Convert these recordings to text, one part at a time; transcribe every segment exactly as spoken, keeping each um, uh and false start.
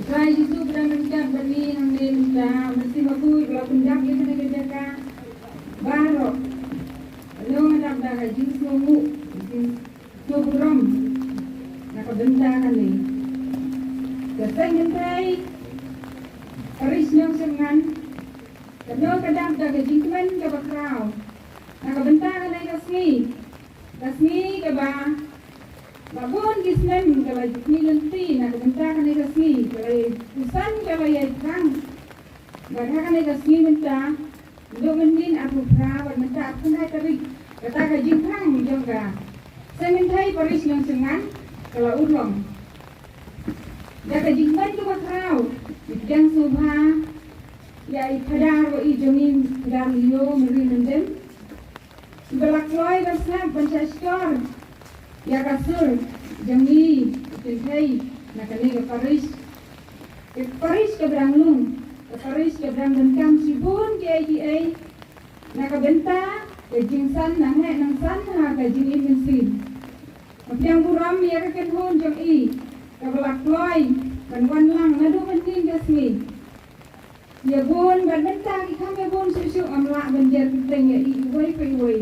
Trai Jisu ba don ryngkat bad ngi hangne mynta, mynsiem bakhuid ba la pyndap ïa kane ka jaka baroh. Ngi dap da ka jingsngewnguh, jingsngewnguh burom na ka bynta kane. Ka seng kynthei Parish Nongshyrman, ka nong ka dap da ka jingkmen kaba khraw na ka bynta kane ka sngi. Ka sngi kaba la bun ki snem ka la ju khmih lynti na ka bynta kane ka sngi, ka la ïai pynsan, ka la ïai pynsan. Bad ha kane ka sngi mynta, Ndu mynnin arphew phra bad mynta arphew khyndai tarik, kata ka jingpang jong ka seng kynthei Parish Nongshyrman ka la urlong. Da ka jingpang kaba khraw, ngi pdiang sngewbha ïa i Phadar wa i jong ngi, Phadar Leo Mary Lyngdoh, iba la kloi ban sngap ban shahshkor ïa ka sur jong ngi ki kynthei na kane ka parish. Ka parish ka ba dang lung, ka parish ka ba dang donkam shibun kiei kiei na ka bynta ka jingsan nang heh nang san ha ka jingim mynsiem. Nga pdiang burom ïa ka kynhun jong i kaba la kloi ban wan lang naduh mynnin ka sngi. Ïa bun bad mynta ki kham ïa bun shuh shuh, ngam lah ban jer kyrteng ïa i iwei pa iwei.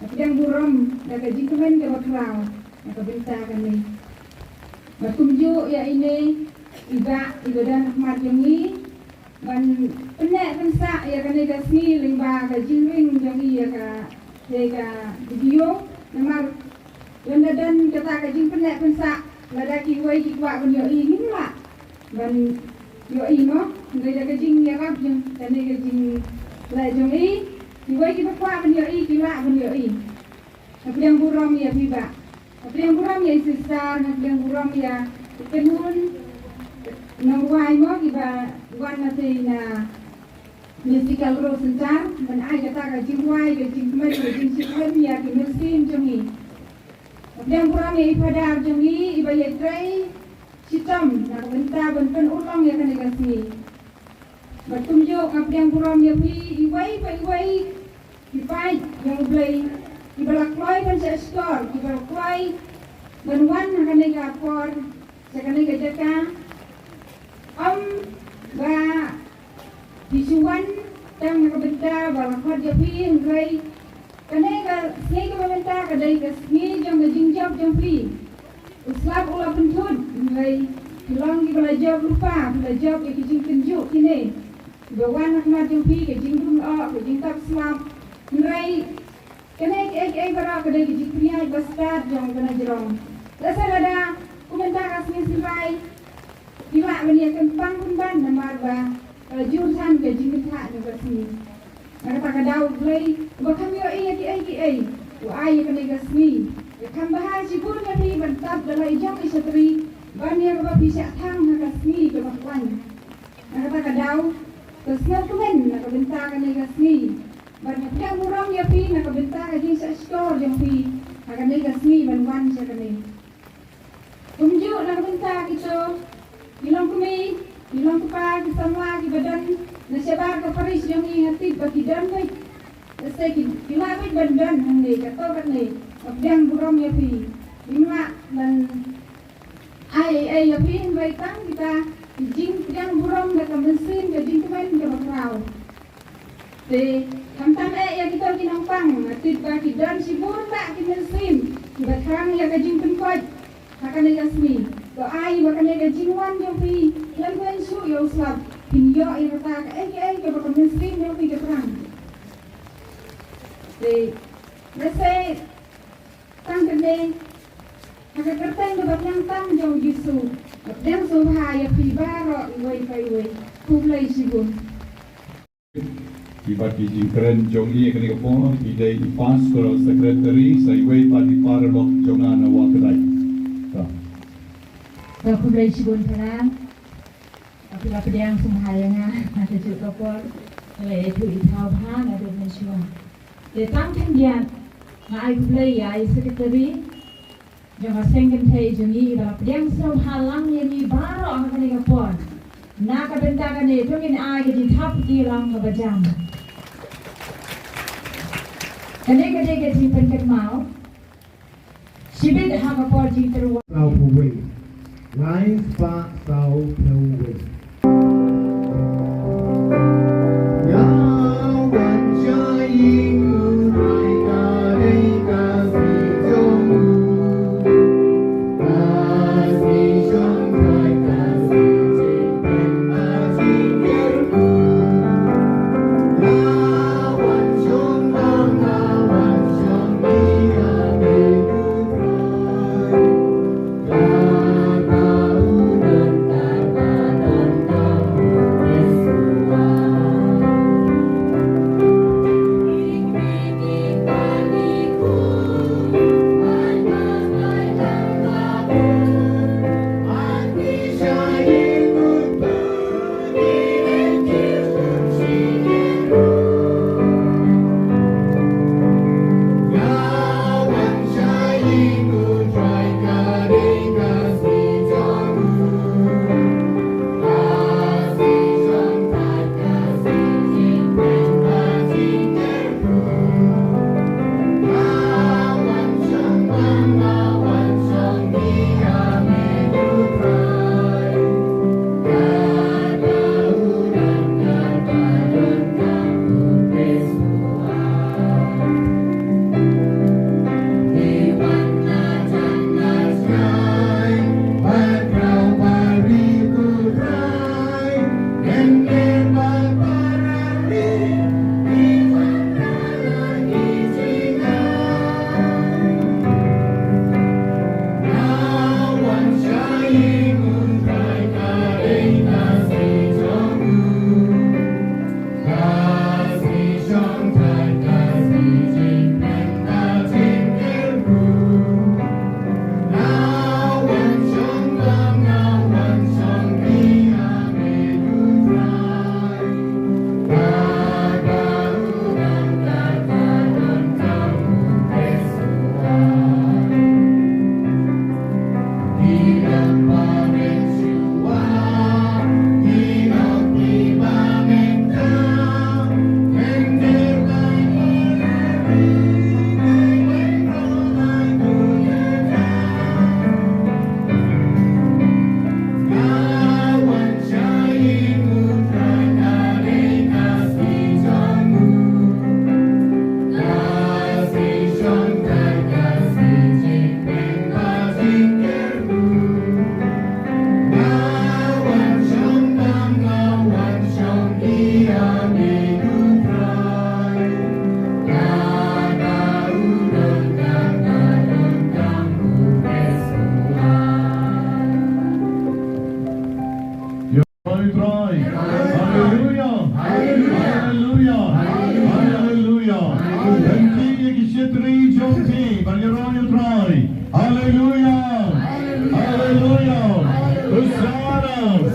Nga pdiang burom da ka jingkmen kaba khraw na ka bynta kane. Bad kumjuh ïa ine i bah iba don ha khmat jong ngi ban pynneh pynsah ïa kane ka sngi lyngba ka jingring jong i ïa ka, ïa ka video. Namar lada don kata ka jingpynneh pynsah, lada kiwei ki kwah ban ïohi, ngim lah ban ïohi mo. Hynrei da ka jingïarap jong kane ka jingleh jong i, kiwei kiba kwah ban ïohi ki lah ban ïohi. Nga pdiang burom ïa phi bah. Nga pdiang burom ïa i sister, nga pdiang burom ïa i kynhun nongrwai mo kiba wan na tei na Musical Rose Center ban ai kata ka jingrwai, ka jingkmen, ka jingshitom ïa ki mynsiem jong ngi. Nga pdiang burom ïa i Phadar jong ngi iba ïatrei shitom na ka bynta ban pynurlong ïa kane ka sngi. Bad kumjuh nga pdiang burom ïa phi iwei pa iwei ki paid jong U Blei kiba la kloi ban shahshkor, kiba la kloi ban wan ha kane ka por, sha kane ka jaka. Ym ba phi shu wan tang na ka bynta ba la khot ïa phi, hynrei kane ka sngi kaba mynta ka dei ka sngi jong ka jingjop jong phi. U slap u la pynthut, hynrei phi long kiba la jop lypa, phi la jop ïa ki jingtynjuh kine. Kiba wan ha khmat jong phi, ka jingdum oh, ka jingtap slap. Hynrei kane kiei kiei baroh ka dei ka jingpynïaid ba stad jong ka na jrong. Lehse lada kumta ka sngi sngewbha, phi lah ban ïa kynpang pynban namar ba ka la jur than ka jingkynthah jong ka sngi. Na kata ka daw U Blei uba kham ïohi ïa kiei kiei u ai ïa kane ka sngi. Ïa kham bha shibun ïa phi ban tap da la i jong i shatri ban ïa kaba phi shah thang ha ka sngi kaba khlaiñ. Na kata ka daw ka sngewkmen na ka bynta kane ka sngi. Bad nga pdiang burom ïa phi na ka bynta ka jingshah shkor jong phi ha kane ka sngi ban wan sha kane. Kumjuh na ka bynta kito ki longkmie, ki longkpa, ki samla kiba don na shabar ka parish jong ngi, nga tip ba ki don beit. Lehse ki, ki lah beit ban don hangne kato katne. Nga pdiang burom ïa phi. Ngim lah ban ai ei ei ïa phi hynrei tang kita ki jingpdiang burom da ka mynsiem ka jingkmen kaba khraw. Te khamtam eh ïa kito ki nongpang, nga tip ba ki don shibun bah ki mynsiem kiba thrang ïa ka jingpynkoit ha kane ka sngi. To ai ba kane ka jingwan jong phi khlem khlaiñ shuh ïa u slap, phin ïoh ïa kata kaei kaei kaba ka mynsiem jong phi ka thrang. Te lehse tang kane, ha ka kyrteng kaba thiang tam jong U Jisu, nga pdiang sngewbha ïa phi baroh iwei pa iwei. Khublei shibun. Ki bad ki jingkren jong ngi ha kane ka por ki dei i Pastoral Secretary, sa iwei pat i paralok jong nga na Wahkdai. Ka. Ka khublei shibun para. Phi la pdiang sngewbha ïa nga ha kajuh ka por. Nga la ïathuh i thaw bha naduh mynshuwa. Te tang khyndiat nga ai khublei ïa i Secretary jong ka seng kynthei jong ngi iba la pdiang sngewbha lang ïa ngi baroh ha kane ka por. Na ka bynta kane to ngin ai ka jingthap kti lang kaba jam. Kane ka dei ka jingpynkynmaw. Shibit ha ka por jingtyrwa. Saw phew wei. Lai spah saw phew wei.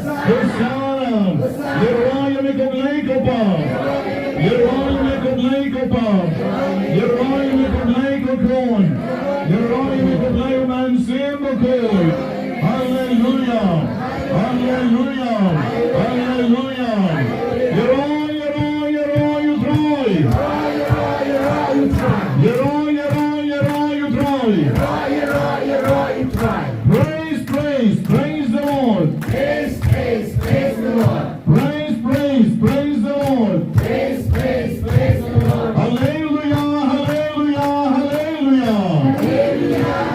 Hosanna. Ïaroh ïa me ko Blei ko Pa. Ïaroh ïa me ko Blei ko Pa. Ïaroh ïa me ko Blei ko Khun. Ïaroh ïa me ko Blei u Mynsiem Bakhuid. Haleluia. Haleluia. Haleluia. Ïaroh, ïaroh, ïaroh ïa u Trai. Ïaroh, ïaroh, ïaroh ïa u Trai. Praise, praise, praise the Lord. Praise, praise, praise the Lord. Praise, praise, praise the Lord. Praise, praise, praise the Lord. Hallelujah, hallelujah, hallelujah. Hallelujah,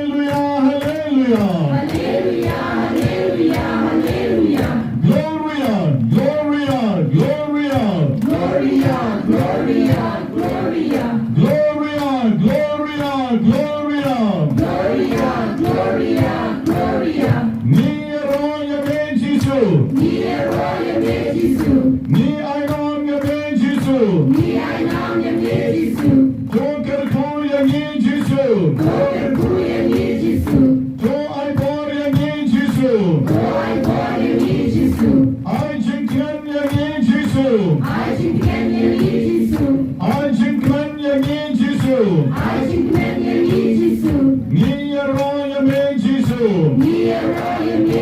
hallelujah, hallelujah. Hallelujah, hallelujah, hallelujah, hallelujah. Gloria, gloria, gloria. Gloria, gloria, gloria. Gloria, gloria, gloria. Gloria, gloria, gloria. Ngi ïaroh ïa me Jisu. Ngi ïaroh ïa me Jisu. Ngi ainam ïa me Jisu. Ngi ainam ïa me Jisu. To kyrkhu ïa ngi Jisu. To kyrkhu ïa ngi Jisu. To ai bor ïa ngi Jisu. To ai bor ïa ngi Jisu. Ai jingkmen ïa ngi Jisu. Ai jingkmen ïa ngi Jisu. Ai jingkmen ïa ngi Jisu. Ai jingkmen ïa ngi Jisu. Ngi ïaroh ïa me Jisu. Ngi ïaroh ïa me Jisu.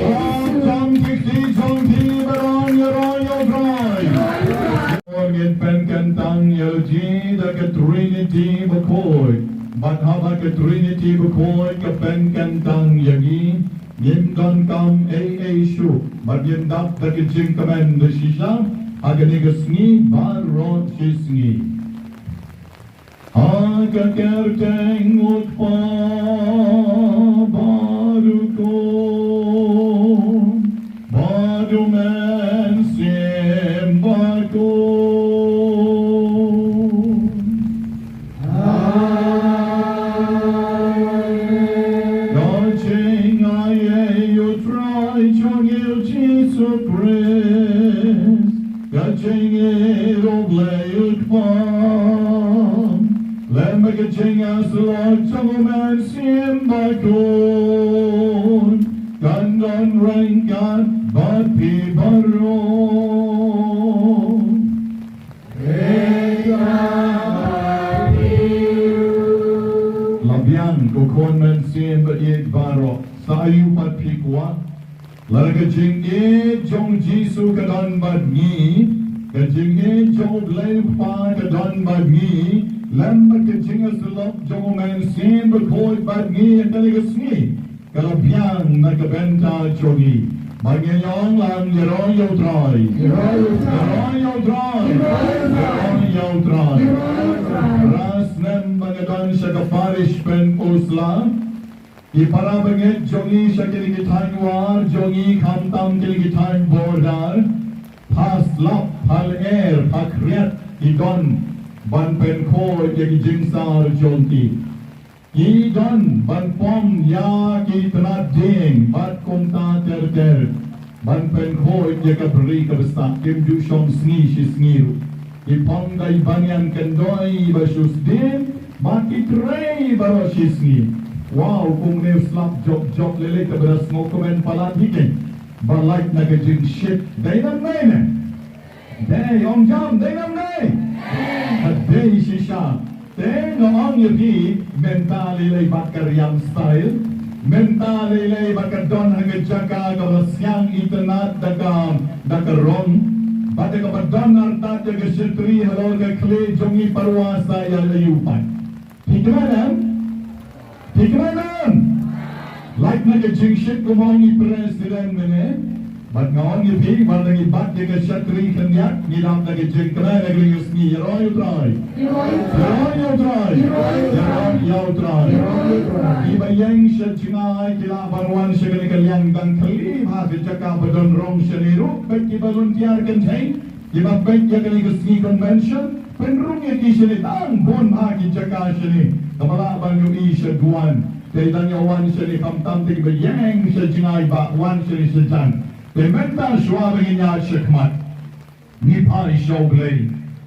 Tam ki kti jong phi baroh ïaroh ïa u Trai. Ngin pynkyntang ïa u Trai da ka Trinity bakhuid. Bad haba ka Trinity bakhuid ka pynkyntang ïa ngi, ngim donkam ei ei shuh. Bad ngin dap da ka jingkmen da shisha ha kane ka sngi baroh shi sngi. Ha ka kyrteng u Kpa bad u Khun bad u Mynsiem Bakhuid. Amen. Ka jingai ei u Trai jong ngi u Jisu Khrist. Ka jingïeit u Blei u Kpa lem bad ka jingïasyllok jong u Mynsiem Bakhuid kan don ryngkat bad phi baroh. La biang ko khun mynsiem ba ïeit baroh, sa aïu pat phi kwah. Lada ka jingïeit jong u Jisu ka don bad ngi, ka jingïeit jong u Blei u Kpa ka don bad ngi, lem bad ka jingïasyllok jong u Mynsiem Bakhuid bad ngi ha kane ka sngi, ka la biang na ka bynta jong ngi. Ba ngin ïa ong lang, ïaroh ïa u Trai. Ïaroh ïa u Trai. Ïaroh ïa u Trai. Ïaroh ïa u Trai. Phra snem ba nga don sha ka parish Pynursla, ki para bangeit jong ngi sha kine ki thaiñ war jong ngi, khamtam kine ki thaiñ border, pha slap, pha lyer, pha khriat ki don ban pynkhuid ïa ki jingsar jong ki. Ki don ban pom ïa ki tnat dieng bad kumta ter ter ban pynkhuid ïa ka bri ka bsah, kim ju shong sngi shi sngi ruh. Ki phong da i banyan kyndoi ba shu sdien bad ki trei baroh shi sngi. Wow, kumne u slap jop jop, lei lei kaba da sngewkmen palat hi keiñ. Ba lait na ka jingshit. Dei namar ne? Dei, ong jam, dei namar ne? Ka dei shisha. Te nga ong ïa phi, mynta lei lei bad ka riam style. Mynta lei lei bad ka don ha ka jaka kaba siang itynnad da ka, da ka rong. Bad da kaba don artat ïa ka shatri halor ka khlieh jong ngi, parwa sa ïa la ïu pat. Phi kmen em? Phi kmen em? Lait na ka jingshit kumba ong i president mynne. Bad nga ong ïa phi, wat la ngi bat ïa ka shatri khyndiat, ngi dap da ka jingkmen ha kane ka sngi. Ïaroh ïa u Trai. Ïaroh ïa u Trai. Ïaroh ïa u Trai. Kiba ïeng sha jngai ki lah ban wan sha kane ka liang dang khlieh bha, ka jaka ba don rong shane ruh, bad kiba volunteer kynthei kiba peit ïa kane ka sngi convention, pynrung ïa ki shane, dang bun bha ki jaka shane kaba lah ban ïohi shaduwan. Te dang ïa wan shane, khamtam te kiba ïeng sha jngai, ba wan shane shajan. Te mynta shuwa ba ngin ïaid sha khmat, ngi phai sha U Blei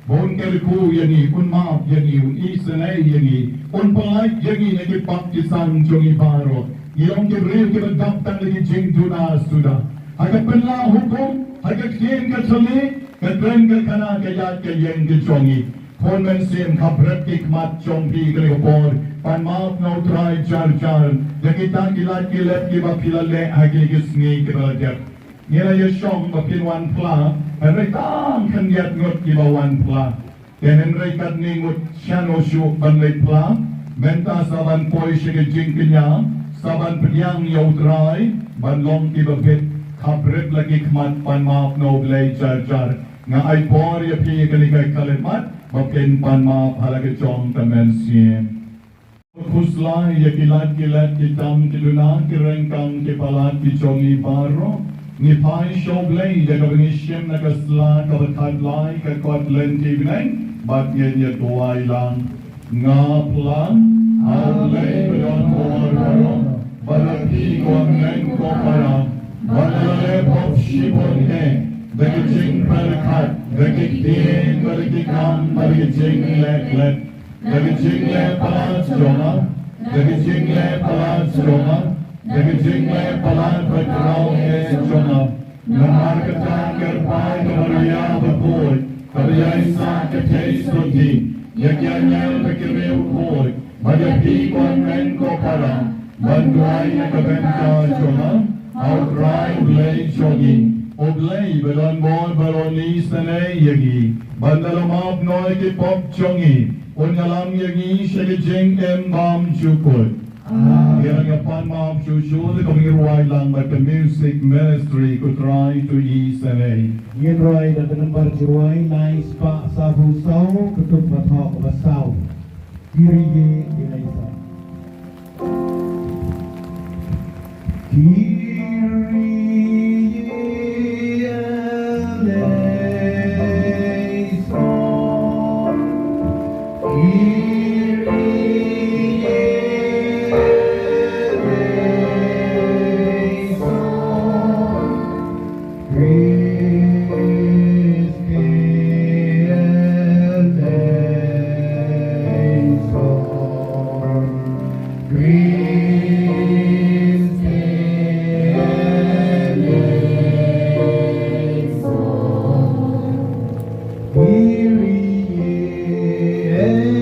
ba un kyrkhu ïa ngi, un map ïa ngi, un isynei ïa ngi, un pynlait ïa ngi na ki pap ki san jong ngi baroh. Ngi long ki briew kiba dap tang da ki jingduna suda. Ha ka pynlah hukum, ha ka ktien ka thylli, ka kren ka khana, ka ïaid ka ïeng ka jong ngi. Khun mynsiem, khapret ki khmat jong phi kane ka por. Pan map na U Trai jar jar ïa kita ki lad ki lep kiba phi la leh ha kine ki sngi kiba la dep. Ngi la ïashong ba phin wan phla, hynrei tang khyndiat ngut kiba wan phla. Te hynrei katne ngut shano shuh ban leit phla, mynta sa ban poi sha ka jingkñia, sa ban pdiang ïa U Trai, ban long kiba bit, khapret la ki khmat, pan map na U Blei jar jar. Nga ai por ïa phi ïa kane ka khyllipmat, ba phin pan map ha la ka jong ka mynsiem. Khuslai ïa ki lad ki lep, ki tam ki duna, ki ryngkang ki palat ki jong ngi baroh. Ngi phai sha U Blei ïa kaba ngi shim na ka sla kaba khatlai ka kot lynti bneng, bad ngin ïa duwai lang. Nga phla ha U Blei ba don bor baroh, ba la phi ko bneng ko para, ba la leh pop shibun eh, da ka jingpyrkhat, da ka ktien, da ka kam, da ka jingleh leh. Da ka jingleh palat jong nga, da ka jingleh palat jong nga, da ka jingleh palat ba khraw eh jong nga. Namar kata kyrpad ïa ka Maria bakhuid, kaba ïaisah ka theisotti, ïa ki angel bad ki riewkhuid, bad ïa phi ko hynmen ko para, ban duwai na ka bynta jong nga ha U Trai U Blei jong ngi. U Blei ba don bor baroh un isynei ïa ngi, bad un map noh ïa ki pop jong ngi, un ïalam ïa ngi sha ka jingim bymjukut. Amen. Ngi la ïa pan map shuh shuh, te kaba ngi rwai lang bad ka music ministry, Ko Trai to isynei. Ngin rwai da ka nambar jingrwai lai spah sawphew saw, ka tuk ba thoh ba saw. Kyrie eleison. Kyrie eleison. Kyrie eleison. Christe eleison. Christe eleison. Kyrie eleison.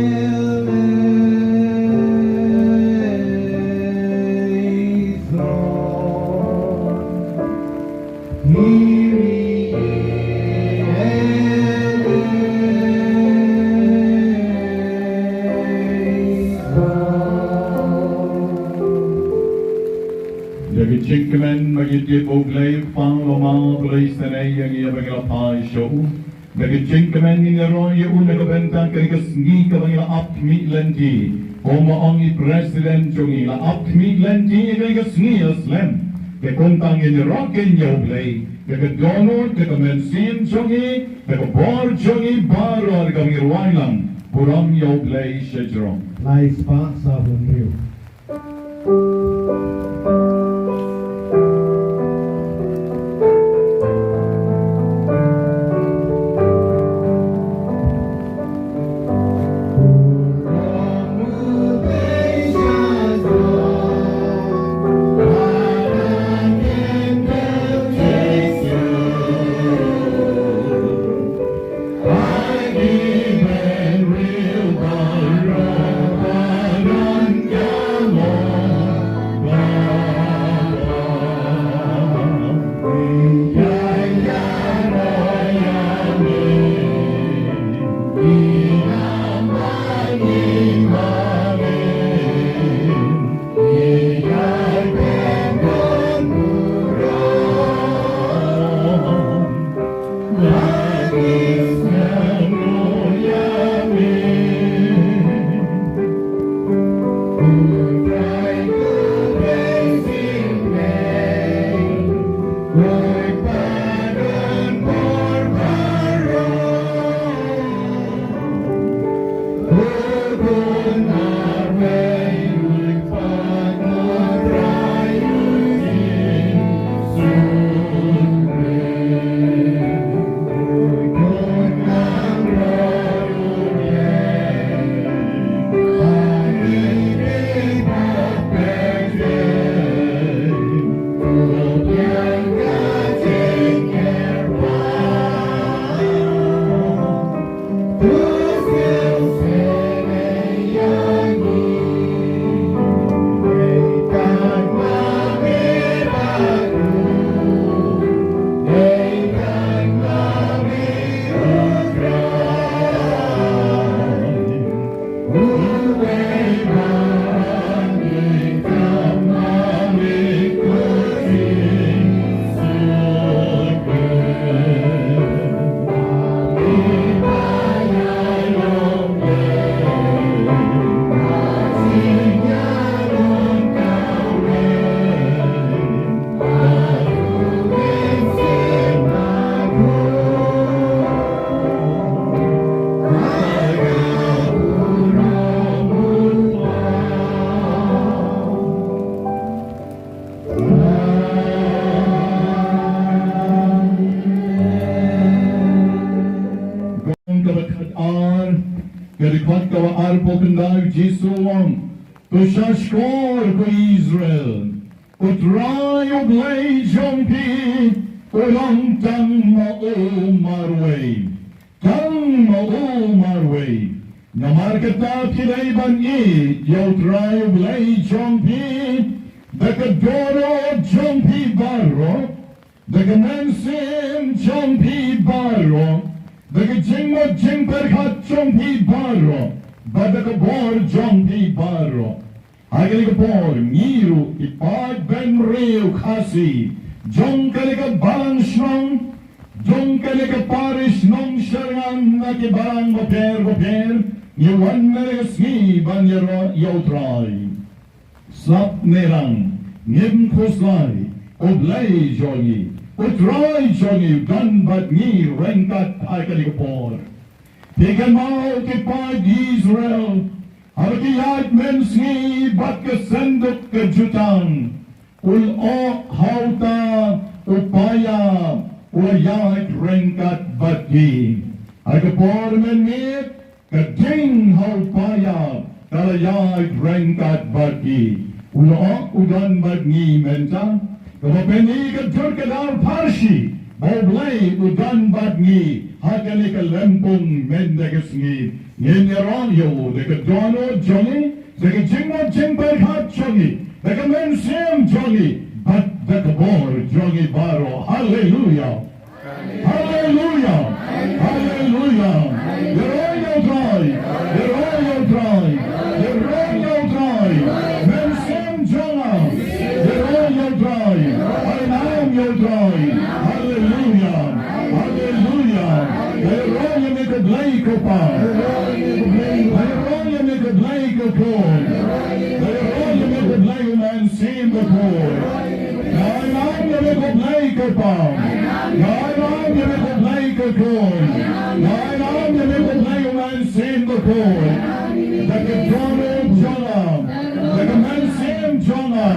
Da ka jingkmen ba ngi tip ba U Blei u Kpa u la map, u la isynei ïa ngi ïa ba ngi la phai sha u. Da ka jingkmen ngin ïaroh ïa u na ka bynta kane ka sngi kaba ngi la ap khmih lynti. Kumba ong i President jong ngi, la ap khmih lynti ïa kane ka sngi ïa slem. Te kumta ngin ïaroh kein ïa U Blei da ka dohnud, da ka mynsiem jong ngi, da ka bor jong ngi baroh, da kaba ngi rwai lang, burom ïa U Blei shajrong. Lai spah sawphew hynriew. Kaba khat ar, ka dkhot kaba arphew khyndai, Jisu u ong, to shahshkor ko Israel, U Trai U Blei jong phi u long tang ma u marwei. Tang ma u marwei. Namar kata phi dei ban ïeit ïa U Trai U Blei jong phi da ka dohnud jong phi baroh, da ka mynsiem jong phi baroh, da ka jingmut jingpyrkhat jong phi baroh, bad da ka bor jong phi baroh. Ha kane ka por ngi ruh ki paid bynriew Khasi jong kane ka balang shnong, jong kane ka parish Nongshyrngan, na ki balang bapher bapher, ngi wan ha kane ka sngi ban ïaroh ïa U Trai. Slap ne rang, ngim khuslai, U Blei jong ngi, U Trai jong ngi u don bad ngi ryngkat ha kane ka por. Phi kynmaw, ki paid Israel, haba ki ïaid mynsngi bad ka synduk ka jutang, u lyoh ha uta u paia u la ïaid ryngkat bad ki. Ha ka por mynmiet, ka ding ha u paia ka la ïaid ryngkat bad ki. U lyoh u don bad ngi mynta. Kaba pynïaid ka dur ka dar pharshi ba U Blei u don bad ngi ha kane ka lympung mynta ka sngi. Ngin ïaroh ïa u da ka dohnud jong ngi, da ka jingmut jingpyrkhat jong ngi, da ka mynsiem jong ngi, bad da ka bor jong ngi baroh. Haleluia. Haleluia. Haleluia. Ïaroh ïa U Trai. Ïaroh ïa U Trai. Ïaroh ïa U Trai. Mynsiem jong nga, ïaroh ïa U Trai. Ai nam ïa U Trai. Haleluia. Haleluia. Ïaroh ïa me ko Blei ko Pa. Ïaroh ïa me ko Blei ko Khun. Ïaroh ïa me ko Blei u Mynsiem Bakhuid. Nga ai nam ïa me ko Blei ko Pa. Nga ai nam ïa me ko Blei ko Khun. Nga ai nam ïa me ko Blei u Mynsiem Bakhuid. Da ka dohnud jong nga, da ka mynsiem jong nga,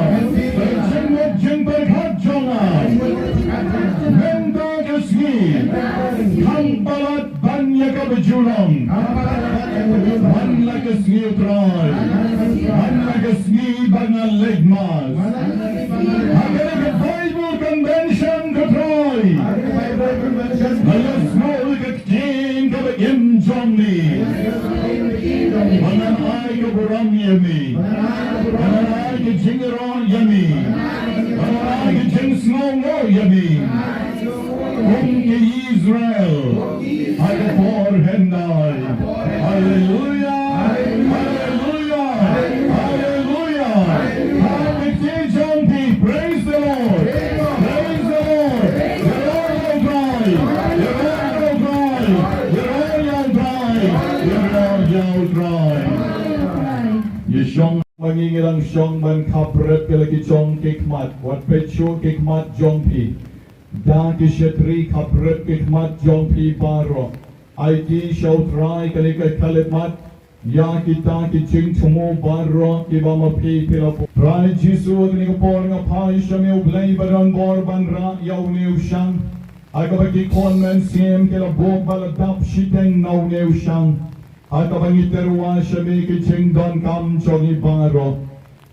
da ka jingmut jingpyrkhat jong nga, mynta ka sngi, kham palat ban ïa kaba ju long. Wan la ka sngi, U Trai. Wan la ka sngi ba ngan leit Mass. Ha kane ka Bible Convention, ko Trai, nga ïohsngew ïa ka ktien kaba im jong me. Ba ngan ai ka burom ïa me. Ba ngan ai ka jingïaroh ïa me. Ba ngan ai ka jingsngewnguh ïa me. Kum ki Israel ha ka por hyndai. Haleluia. Haleluia. Haleluia. Ha ka kti jong phi, praise the Lord. Praise the Lord. Ïaroh ïa U Trai. Ïaroh ïa U Trai. Ïaroh ïa U Trai. Ïaroh ïa U Trai. Ïa shong ma ngi, ngi dang shong ban khap rep ïa la ki jong ki khmat. Wat peit shuh ki khmat jong phi. Da ki shatri khap rep ki khmat jong phi baroh. Aiti sha U Trai kane ka khyllipmat ïa kita ki jingthmu baroh kiba ma phi phi la buh. Trai Jisu, ha kane ka por nga phai sha me, U Blei ba don bor, ban rah ïa une u shang. Ha kaba ki khun mynsiem ki la buh ba la dap shiteng na une u shang. Ha kaba ngi tyrwa sha me ki jingdonkam jong ngi baroh.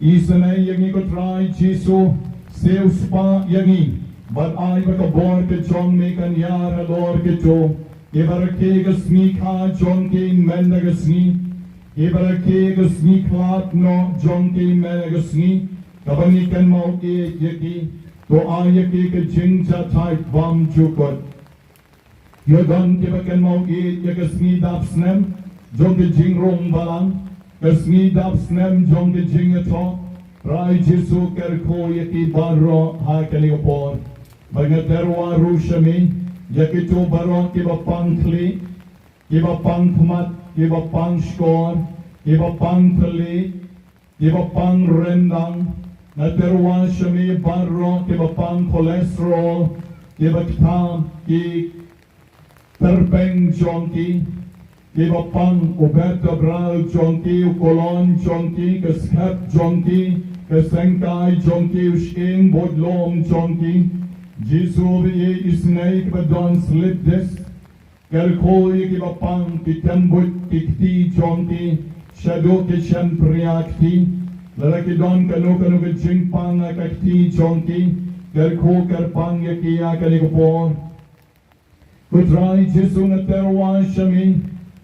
Isynei ïa ngi ko Trai Jisu, siewspah ïa ngi, bad ai ba ka bor ka jong me kan ïar halor kito kiba rakhe ka sngi kha jong ki mynta ka sngi, kiba rakhe ka sngi khlad noh jong ki mynta ka sngi, kaba ngi kynmaw ïeit ïa ki. To ai ïa ki ka jingjahthait bymjukut. Ïa don kiba kynmaw ïeit ïa ka sngi dap snem jong ka jingrung balang, ka sngi dap snem jong ka jingïathoh. Trai Jisu, kyrkhu ïa ki baroh ha kane ka por. Bad nga tyrwa ruh sha me ïa kito baroh kiba pang khlieh, kiba pang khmat, kiba pang shkor, kiba pang thylliej, kiba pang ryndang. Nga tyrwa sha me baroh kiba pang cholesterol, kiba ktham, ki tyrpeng jong ki, kiba pang u vertebral jong ki, u colon jong ki, ka skhem jong ki, Ka seng kai jong ki u shyieng bud lum jong ki. Jisu ba ïeit, isynei kiba don slip disc. Kyrkhu ïa kiba pang, ki tem buit ki kti jong ki shaduh ki shem pria kti. Lada ki don kano kano ka jingpang ha ka kti jong ki, kyrkhu kyrpang ïa ki ha kane ka por. Ko Trai Jisu, nga tyrwa sha me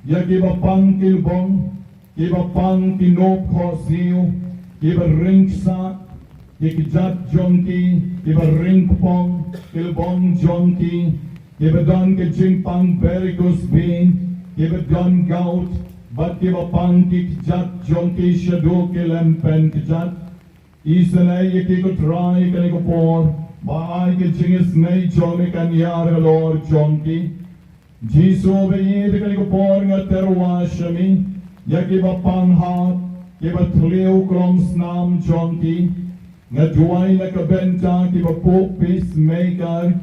ïa kiba pang ki lbong, kiba pang ki nop khohsiew, kiba ring ksah, ki kjat jong ki, kiba ring kpong ki lbong jong ki, kiba don ka jingpang varicose vein, kiba don gout, bad kiba pang ki kjat jong ki shaduh ki lympen kjat. Isynei ïa ki, ko Trai, kane ka por, ba ai ka jingisynei jong me kan ïar halor jong ki. Jisu ba ïeit, kane ka por nga tyrwa sha me ïa kiba pang heart, kiba thliew klong snam jong ki. Nga duwai na ka bynta kiba pop pacemaker.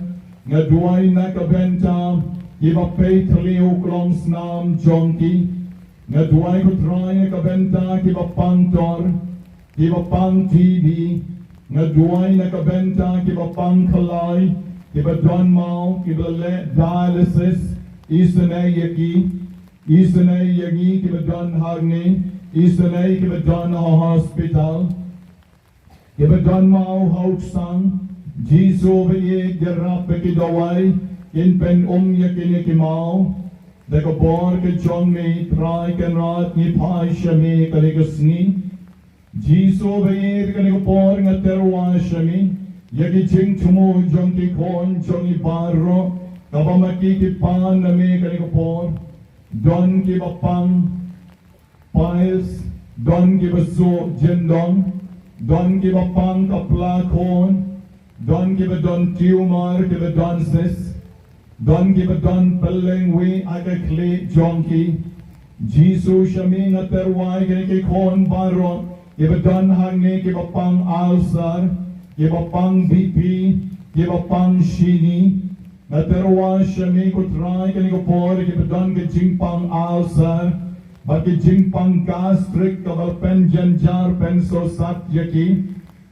Nga duwai na ka bynta kiba pei thliew klong snam jong ki. Nga duwai, ko Trai, na ka bynta kiba pang tor, kiba pang T B. Nga duwai na ka bynta kiba pang khlai, kiba don maw, kiba leh dialysis. Isynei ïa ki. Isynei ïa ngi kiba don hangne. Isynei kiba don ha hospital, kiba don maw ha u ksang. Jisu ba ïeit, ïarap ba ki dawai kin pynum ïa kine ki maw da ka bor ka jong me. Trai Kynrad, ngi phai sha me kane ka sngi. Jisu ba ïeit, kane ka por nga tyrwa sha me ïa ki jingthmu jong ki khun jong ngi baroh, kaba ma ki ki pan na me kane ka por. Don kiba pang piles, don kiba suh jyndong, don kiba pang ka pla khun, don kiba don tumor, kiba don cyst, don kiba don pylleng wieh ha ka khlieh jong ki. Jisu, sha me nga tyrwa ïa kine ki khun baroh kiba don hangne, kiba pang ulcer, kiba pang B P, kiba pang shini. Nga tyrwa sha me, ko Trai, kane ka por, kiba don ka jingpang ulcer bad ka jingpang gastric kaba pynjynjar, pynsohsat ïa ki.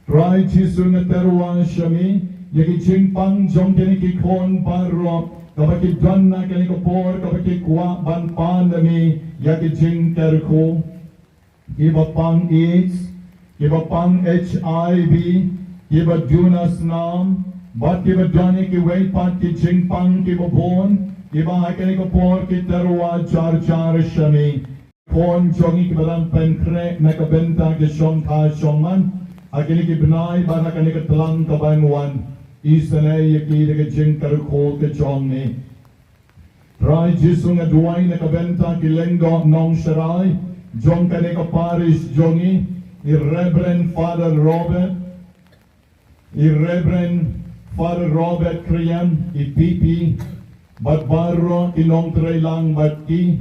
Trai Jisu, nga tyrwa sha me ïa ki jingpang jong kine ki khun baroh kaba ki don ha kane ka por, kaba ki kwah ban pan na me ïa ki jingkyrkhu. Kiba pang AIDS, kiba pang H I V, kiba duna snam, bad kiba don ïa kiwei pat ki jingpang kiba bun, kiba ha kane ka por ki tyrwa jar jar sha me. Khun jong ngi kiba dang pynkhreh na ka bynta ki shongkha shongman ha kine ki bnai bad ha kane ka tlang kaba wan, isynei ïa ki da ka jingkyrkhu ka jong me. Trai Jisu, nga duwai na ka bynta ki lyngdoh nongsharai jong kane ka parish jong ngi, i Reverend Father Robert, i Reverend Father Robert Kriam, i P P, bad baroh ki nongtrei lang bad ki,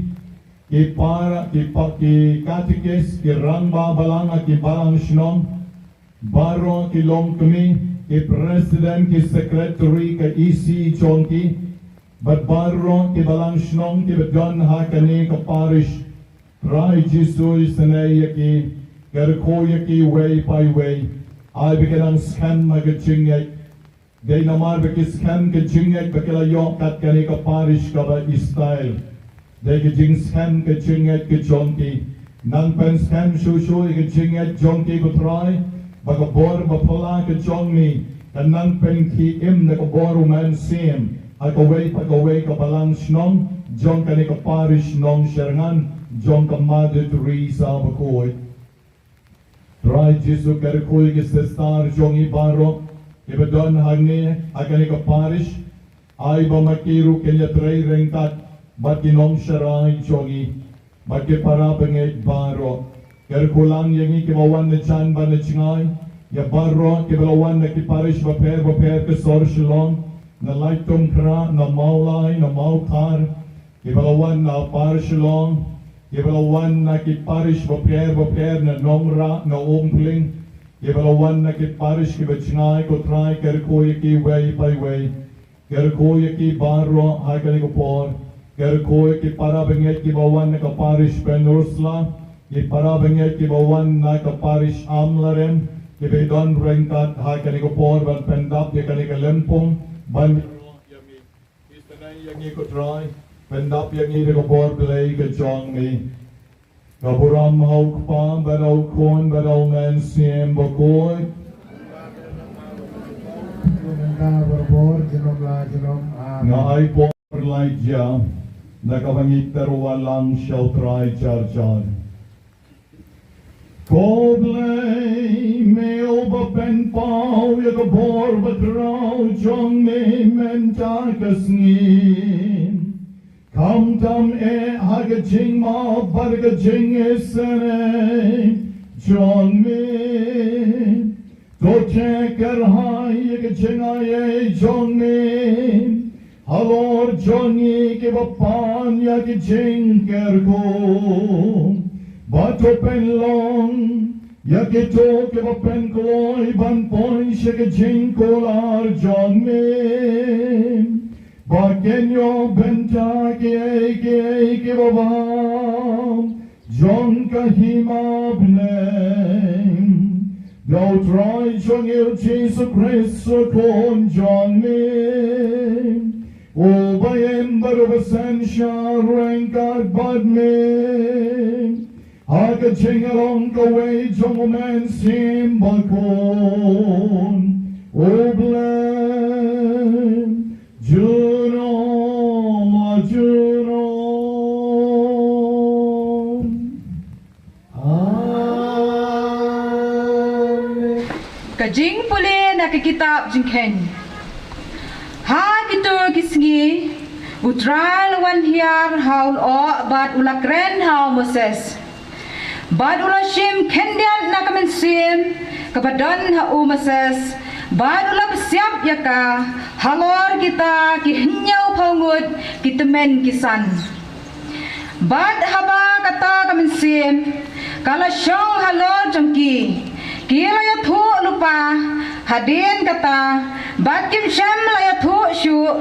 ki para, ki pa, ki katekis, ki rangbah balang, ki balang shnong, baroh ki longkmie, ki president, ki secretary, ka E C jong ki, bad baroh ki balang shnong kiba don ha kane ka parish. Trai Jisu, isynei ïa ki, kyrkhu ïa ki wei pa wei. Ai ba ki nang skhem ha ka jingngeit. Dei namar ba ki skhem ka jingngeit ba ki la ïoh kat kane ka parish kaba i style. Dei ka jingskhem ka jingngeit ka jong ki. Nang pynskhem shuh shuh ïa ka jingngeit jong ki, ko Trai, ba ka bor ba phylla ka jong me kan nang pynkhie im da ka bor u Mynsiem ha kawei pa kawei ka balang shnong jong kane ka parish Nongshyrngam jong ka Mother Teresa bakhuid. Trai Jisu, kyrkhu ïa ki sister jong ngi baroh kiba don hangne ha kane ka parish. Ai ba ma ki ruh kin ïatrei ryngkat bad ki nongsharai jong ngi bad ki para bangeit baroh. Kyrkhu lang ïa ngi kiba wan na jan bad na jngai, ïa baroh kiba la wan na ki parish bapher bapher ka sor Shillong, na Laitumkhrah, na Mawlai, na Mawkhar, kiba la wan na Upper Shillong, kiba la wan na ki parish bapher bapher, na Nongrah, na Umpling, kiba la wan na ki parish kiba jngai, ko Trai, kyrkhu ïa ki wei pa wei. Kyrkhu ïa ki baroh ha kane ka por. Kyrkhu ïa ki para bangeit kiba wan na ka parish Pynursla, ki para bangeit kiba wan na ka parish Amlarem, Ki ba don ryngkat ha kane ka por ban pyndap ïa kane ka lympung, ban ïaroh ïa me. Ngi sngew ïa ngi ko Trai, pyndap ïa ngi da ka bor Blei ka jong me. Ka burom ha u Kpa bad ha u Khun bad ha u Mynsiem Bakhuid. Mynta barabor junom la junom. Amen. Nga ai por Elijah da kaba ngi tyrwa lang sha u Trai jar jar. Ko Blei me uba pynpaw ïa ka bor bakhraw jong me mynta ka sngi. Khamtam eh ha ka jingmap bad ka jingisynei jong me. To check kyrhai ïa ka jingai ei jong me halor jong ngi kiba pan ïa ka jingkyrkhu. Bad to pynlong ïa kito kiba pynkloi ban poi sha ka jingkular jong me. Ba kin ïoh bynta kiei kiei kiba bha jong ka hima bneng. Da u Trai jong ngi u Jisu Khrist u Khun jong me. Uba im bad uba synshar ryngkat bad me. Ha ka jinglong kawei jong u Mynsiem Bakhuid. U Blei. Junom, junom. Amen. Ka jingpule na ka kitab Jingkheiñ. Ha kito ki sngi, u Trai u la wan hiar ha u lyoh bad u la kren ha u Moses. Bad u la shim khyndiat na ka mynsiem kaba don ha u Moses, bad u la pynsiap ïa ka halor kita ki hynñiewphew ngut ki tymmen ki san. Bad haba kata ka mynsiem ka la shong halor jong ki, ki la ïathuh lypa hadien kata, bad kim shym la ïathuh shuh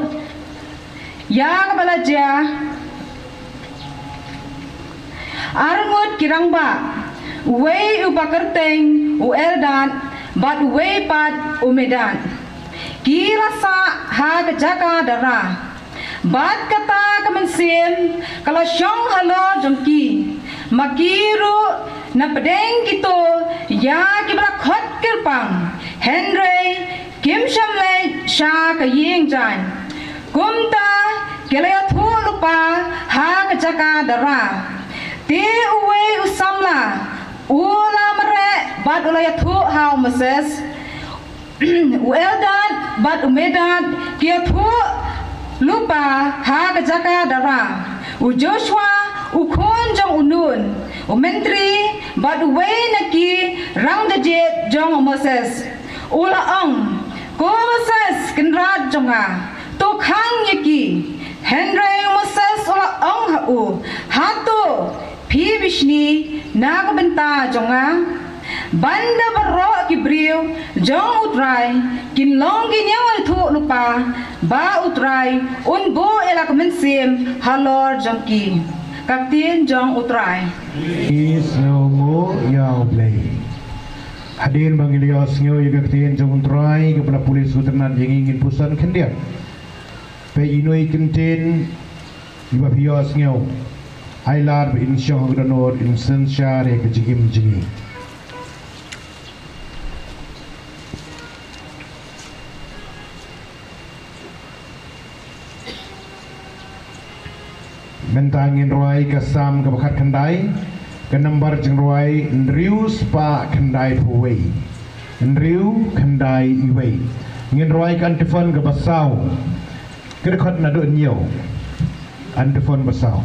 ïa kaba la jia. Ar ngut ki rangbah, uwei uba kyrteng u Eldad, bad uwei pat u Medad, ki la sah ha ka jaka dara. Bad kata ka mynsiem ka la shong halor jong ki, ma ki ruh na pdeng kito ïa kiba la khot kyrpang, hynrei kim shym leit sha ka ïing jaiñ. Kumta ki la ïathuh lypa ha ka jaka dara. Te uwei u samla u la mareh bad u la ïathuh ha u Moses. U Eldad bad u Medad ki ïathuh lypa ha ka jaka dara. U Joshua u khun jong u Nun, u myntri bad uwei na ki rangjit jong u Moses, u la ong, Ko Moses kynrad jong nga, to khang ïa ki. Hynrei u Moses u la ong ha u, Hato phi bishni na ka bynta jong nga? Ban da baroh ki briew jong u Trai kin long ki ñiewthuh lypa, ba u Trai un buh ïa la ka mynsiem halor jong ki. Ka ktien jong u Trai. Ngi sngewnguh ïa u Blei. Hadien ba ngi la ïohsngew ïa ka ktien jong u Trai kaba la pule sngewtynnat ïa ngi, ngin puson khyndiat. Peit ïa ino i kyntien iba phi ïohsngew. Ai lad ba in shong ha ka dohnud, in synshar ïa ka jingim jong ngi. Mynta ngin rwai ka Salm kaba khatkhyndai, ka nambar jingrwai hynriew spah khyndaiphew wei. Hynriew khyndai wei. Ngin rwai ka antiphon kaba saw. Ka dkhot naduh hynñiew. Antiphon ba saw.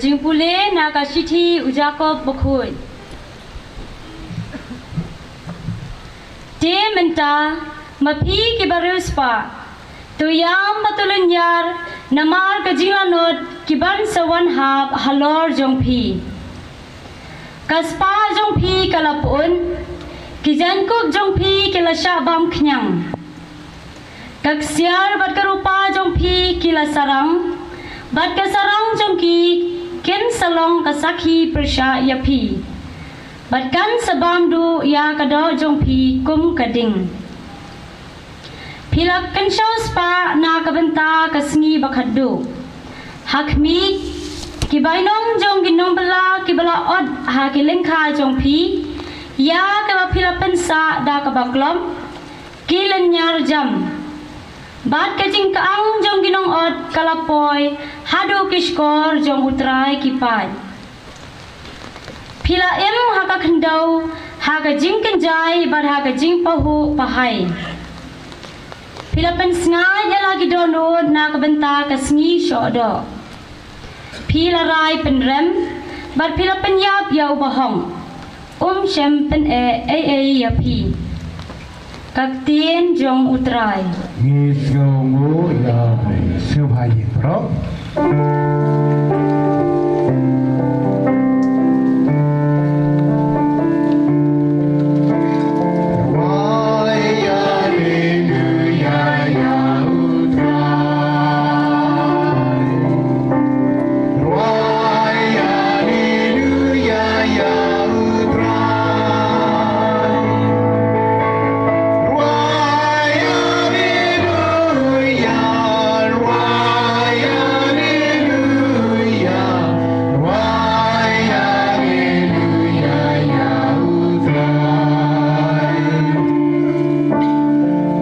Jingpule na ka shithi u Jakob bakhuid. Te mynta, ma phi ki bariewspah, to ïam bad to lynñiar, namar ka jinglanot ki ban sa wan hap halor jong phi. Ka spah jong phi ka la pun, ki jaiñkup jong phi ki la shah bam khñiang. Ka ksiar bad ka rupa jong phi ki la sarang, bad ka sarang jong ki kin sa long ka sakhi pyrshah ïa phi, bad kan sa bam duh ïa ka doh jong phi kum ka ding. Phi la kynshew spah na ka bynta ka sngi ba khatduh. Ha khmih, ki bainong jong ki nongbylla ki ba la ot ha ki lyngkha jong phi ïa ka ba phi la pynsah da ka ba klop, ki lynñiar jam. Bad ka jingkyang jong ki nongot ka la poi haduh ki shkor jong U Trai ki paid. Phi la im ha ka khyndew, ha ka jingkynjai bad ha ka jingpahuh pahai. Phi la pynsngaid ïa la ki dohnud na ka bynta ka sngi shoh doh. Phi la rai pynrem, bad phi la pynïap ïa u bahong. Um shym pyneh ei ei ïa phi. Ka ktien jong U Trai. Ngi sngewnguh ïa u Trai. Sngewbha ïa phi.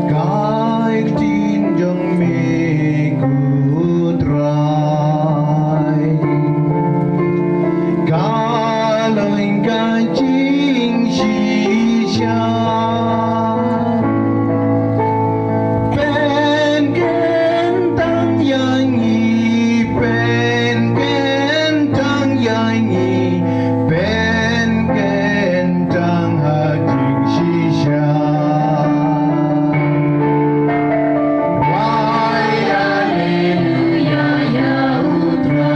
Ka ktien jong me ko Trai, ka long ka jingshisha. Pynkyntang ïa ngi, pynkyntang ïa ngi, pynkyntang ha jingshisha. Wai, haleluya, ïa U Trai.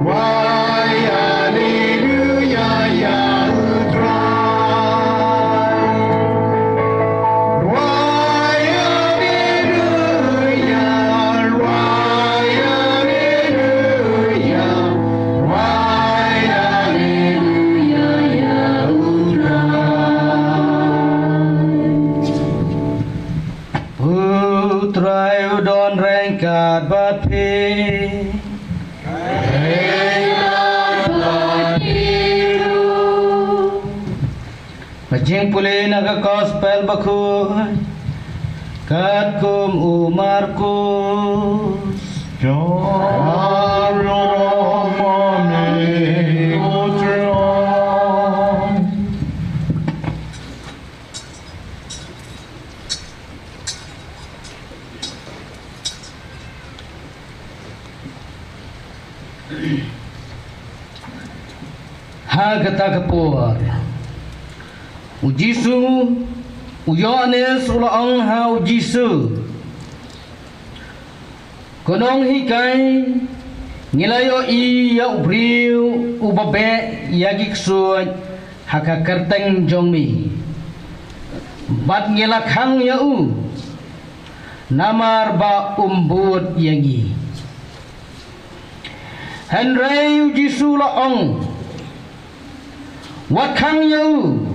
Wai, haleluya, ïa U Trai. Wai, haleluya, wai, haleluya, wai, haleluya, ïa U Trai. U Trai u don ryngkat bad phi. Ka jingpule na ka Gospel bakhuid katkum u Markus. Ha kata ka por, u Jisu, u Ïoannis u la ong ha u Jisu, Ko Nonghikai, ngi la ïohi ïa u briew uba beh ïa ki ksuid ha ka kyrteng jong me. Bad ngi la khang ïa u, namar ba um bud ïa ngi. Hynrei u Jisu la ong, wat khang ïa u,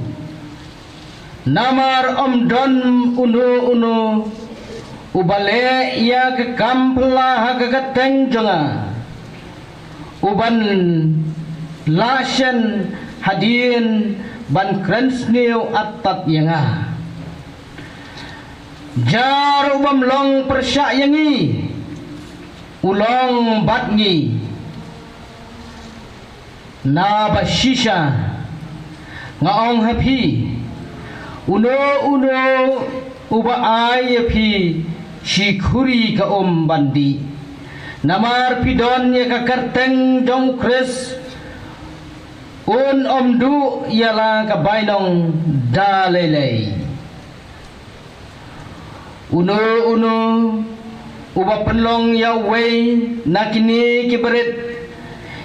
namar ym don uno uno uba leh ïa ka kam phylla ha ka kyrteng jong nga, uban lah shen hadien ban kren sniew artat ïa nga. Jar u bym long pyrshah ïa ngi, u long bad ngi. Naba shisha nga ong ha phi, uno uno uba ai ïa phi shi khuri ka um ban dih, Namar phi don ïa ka kyrteng jong u Khrist, un ym duh ïa la ka bainong da lei lei. Uno uno uba pynlong ïa uwei na kine ki barit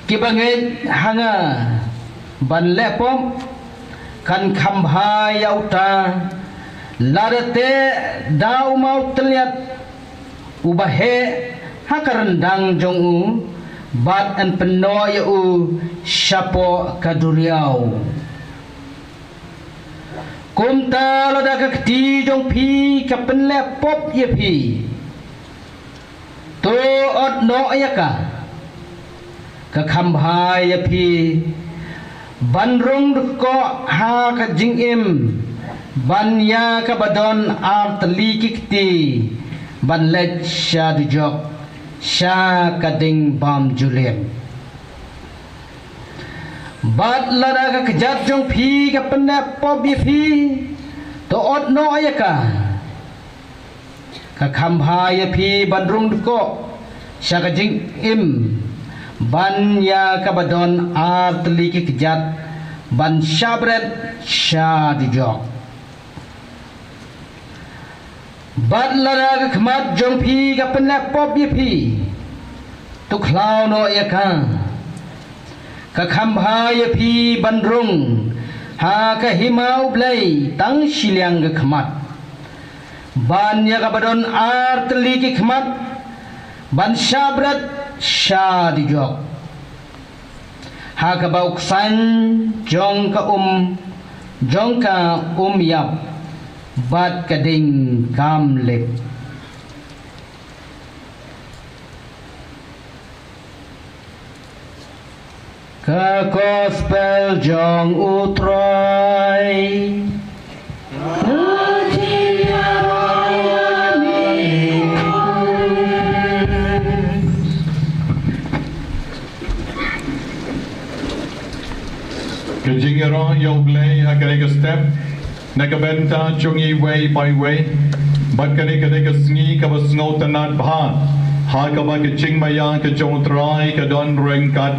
kiba ngeit ha nga ban leh pop, kan kham bha ïa uta lada teh da u mawtylliat uba heh ha ka ryndang jong u, bad yn pynnoh ïa u shapoh ka duriaw. Kumta lada ka kti jong phi ka pynleh pop ïa phi, to ot noh ïa ka. Ka kham bha ïa phi ban rung dkoh ha ka jingim ban ïa kaba don ar tylli ki kti ban leit sha dujok, sha ka ding bymjulip. Bad lada ka kjat jong phi ka pynleh pop ïa phi, to ot noh ïa ka. Ka kham bha ïa phi ban rung dkoh sha ka jingim ban ïa kaba don ar tylli ki kjat ban shah bret sha dujok. Bad lada ka khmat jong phi ka pynleh pop ïa phi, to khlaw noh ïa ka. Ka kham bha ïa phi ban rung ha ka hima U Blei tang shiliang ka khmat, ban ïa kaba don ar tylli ki khmat ban shah bret sha dujok, ha kaba u ksan jong ka um, jong ka um ïap, bad ka ding kam lip. Ka Gospel jong U Trai. Ka jingïaroh ïa U Blei ha kane ka step na ka bynta jong iwei pa iwei. Bad kane ka dei ka sngi kaba sngewtynnat bha, ha kaba ka jingmaïa ka jong U Trai ka don ryngkat.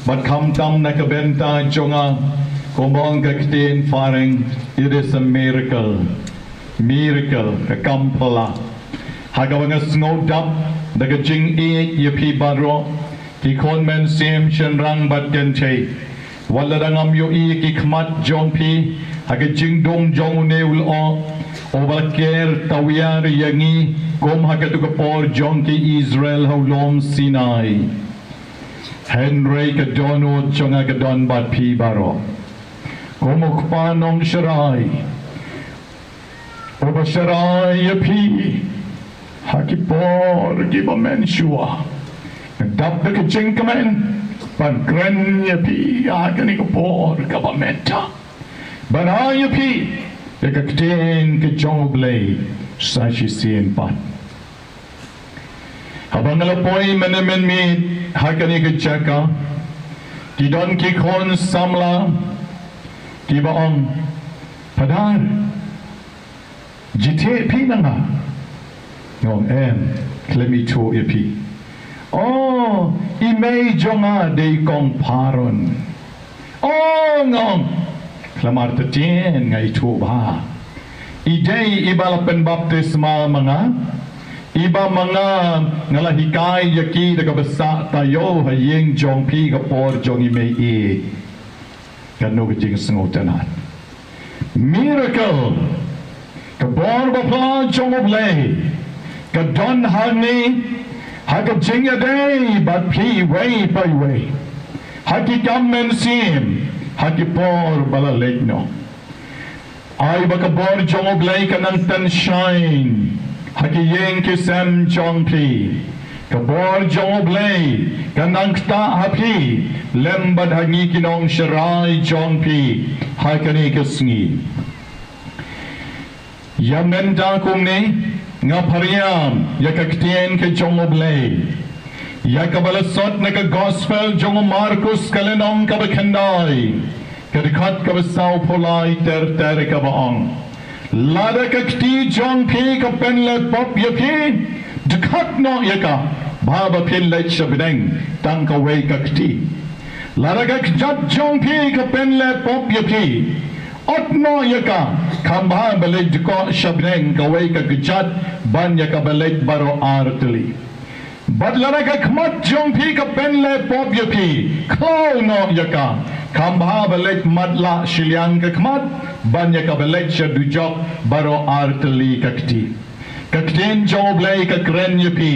Bad khamtam na ka bynta jong nga, kumba ong ka ktien phareng, it is a miracle. Miracle, ka kam phylla. Ha kaba nga sngewdap da ka jingïeit ïa phi baroh, ki khun mynsiem shynrang bad kynthei. Wat lada ngam ïohi ïa ki khmat jong phi ha ka jingdum jong une u lyoh uba la ker tawiar ïa ngi, kum ha kato ka por jong ki Israel ha u lum Sinai. Hynrei ka dohnud jong nga ka don bad phi baroh. Kum u Kpa Nongsharai uba sharai ïa phi ha ki por kiba mynshuwa, nga dap da ka jingkmen ban kren ïa phi ha kane ka por kaba mynta, ban ai ïa phi ïa ka ktien ka jong U Blei sa shisien pat. Haba nga la poi mynne mynmiet ha kane ka jaka, ki don ki khun samla kiba ong, Phadar, jitheh phi na nga? Nga ong, Em, khlem ithuh ïa phi. O, i mei jong nga dei kong Pharon. O, nga ong, khlem artatien, nga ithuh bha. I dei iba la pynbaptisma ma nga, iba ma nga nga la hikai ïa ki da kaba sah taïew ha ïing jong phi ka por jong i mei ïeit. Kano ka jingsngewtynnat. Miracle. Ka bor bapla jong U Blei ka don hangne ha ka jingïadei bad phi iwei pa iwei, ha ki kam mynsiem, ha ki por ba la leit noh. Ai ba ka bor jong U Blei ka nang tynshai ha ki ïing ki sem jong phi. Ka bor jong U Blei ka nang ktah ha phi lem bad ha ngi ki nongsharai jong phi ha kane ka sngi. Ïa mynta kumne nga phriam ïa ka ktien ka jong U Blei, ïa kaba la sot na ka Gospel jong u Markus ka lynnong kaba khyndai, ka dkhot kaba sawphew lai ter ter, kaba ong, lada ka kti jong phi ka pynleh pop ïa phi, dkhot noh ïa ka Haba phin leit sha bneng tang kawei ka kti, lada ka kjat jong phi ka pynleh pop ïa phi, ot noh ïa ka, kham bha ba leit dkoh sha bneng kawei ka kjat ban ïa kaba leit baroh ar tylli. Bad lada ka khmat jong phi ka pynleh pop ïa phi, khlaw noh ïa ka, kham bha ba leit matlah shiliang ka khmat ban ïa kaba leit sha dujok baroh ar tylli ka kti. Ka ktien jong U Blei ka kren ïa phi,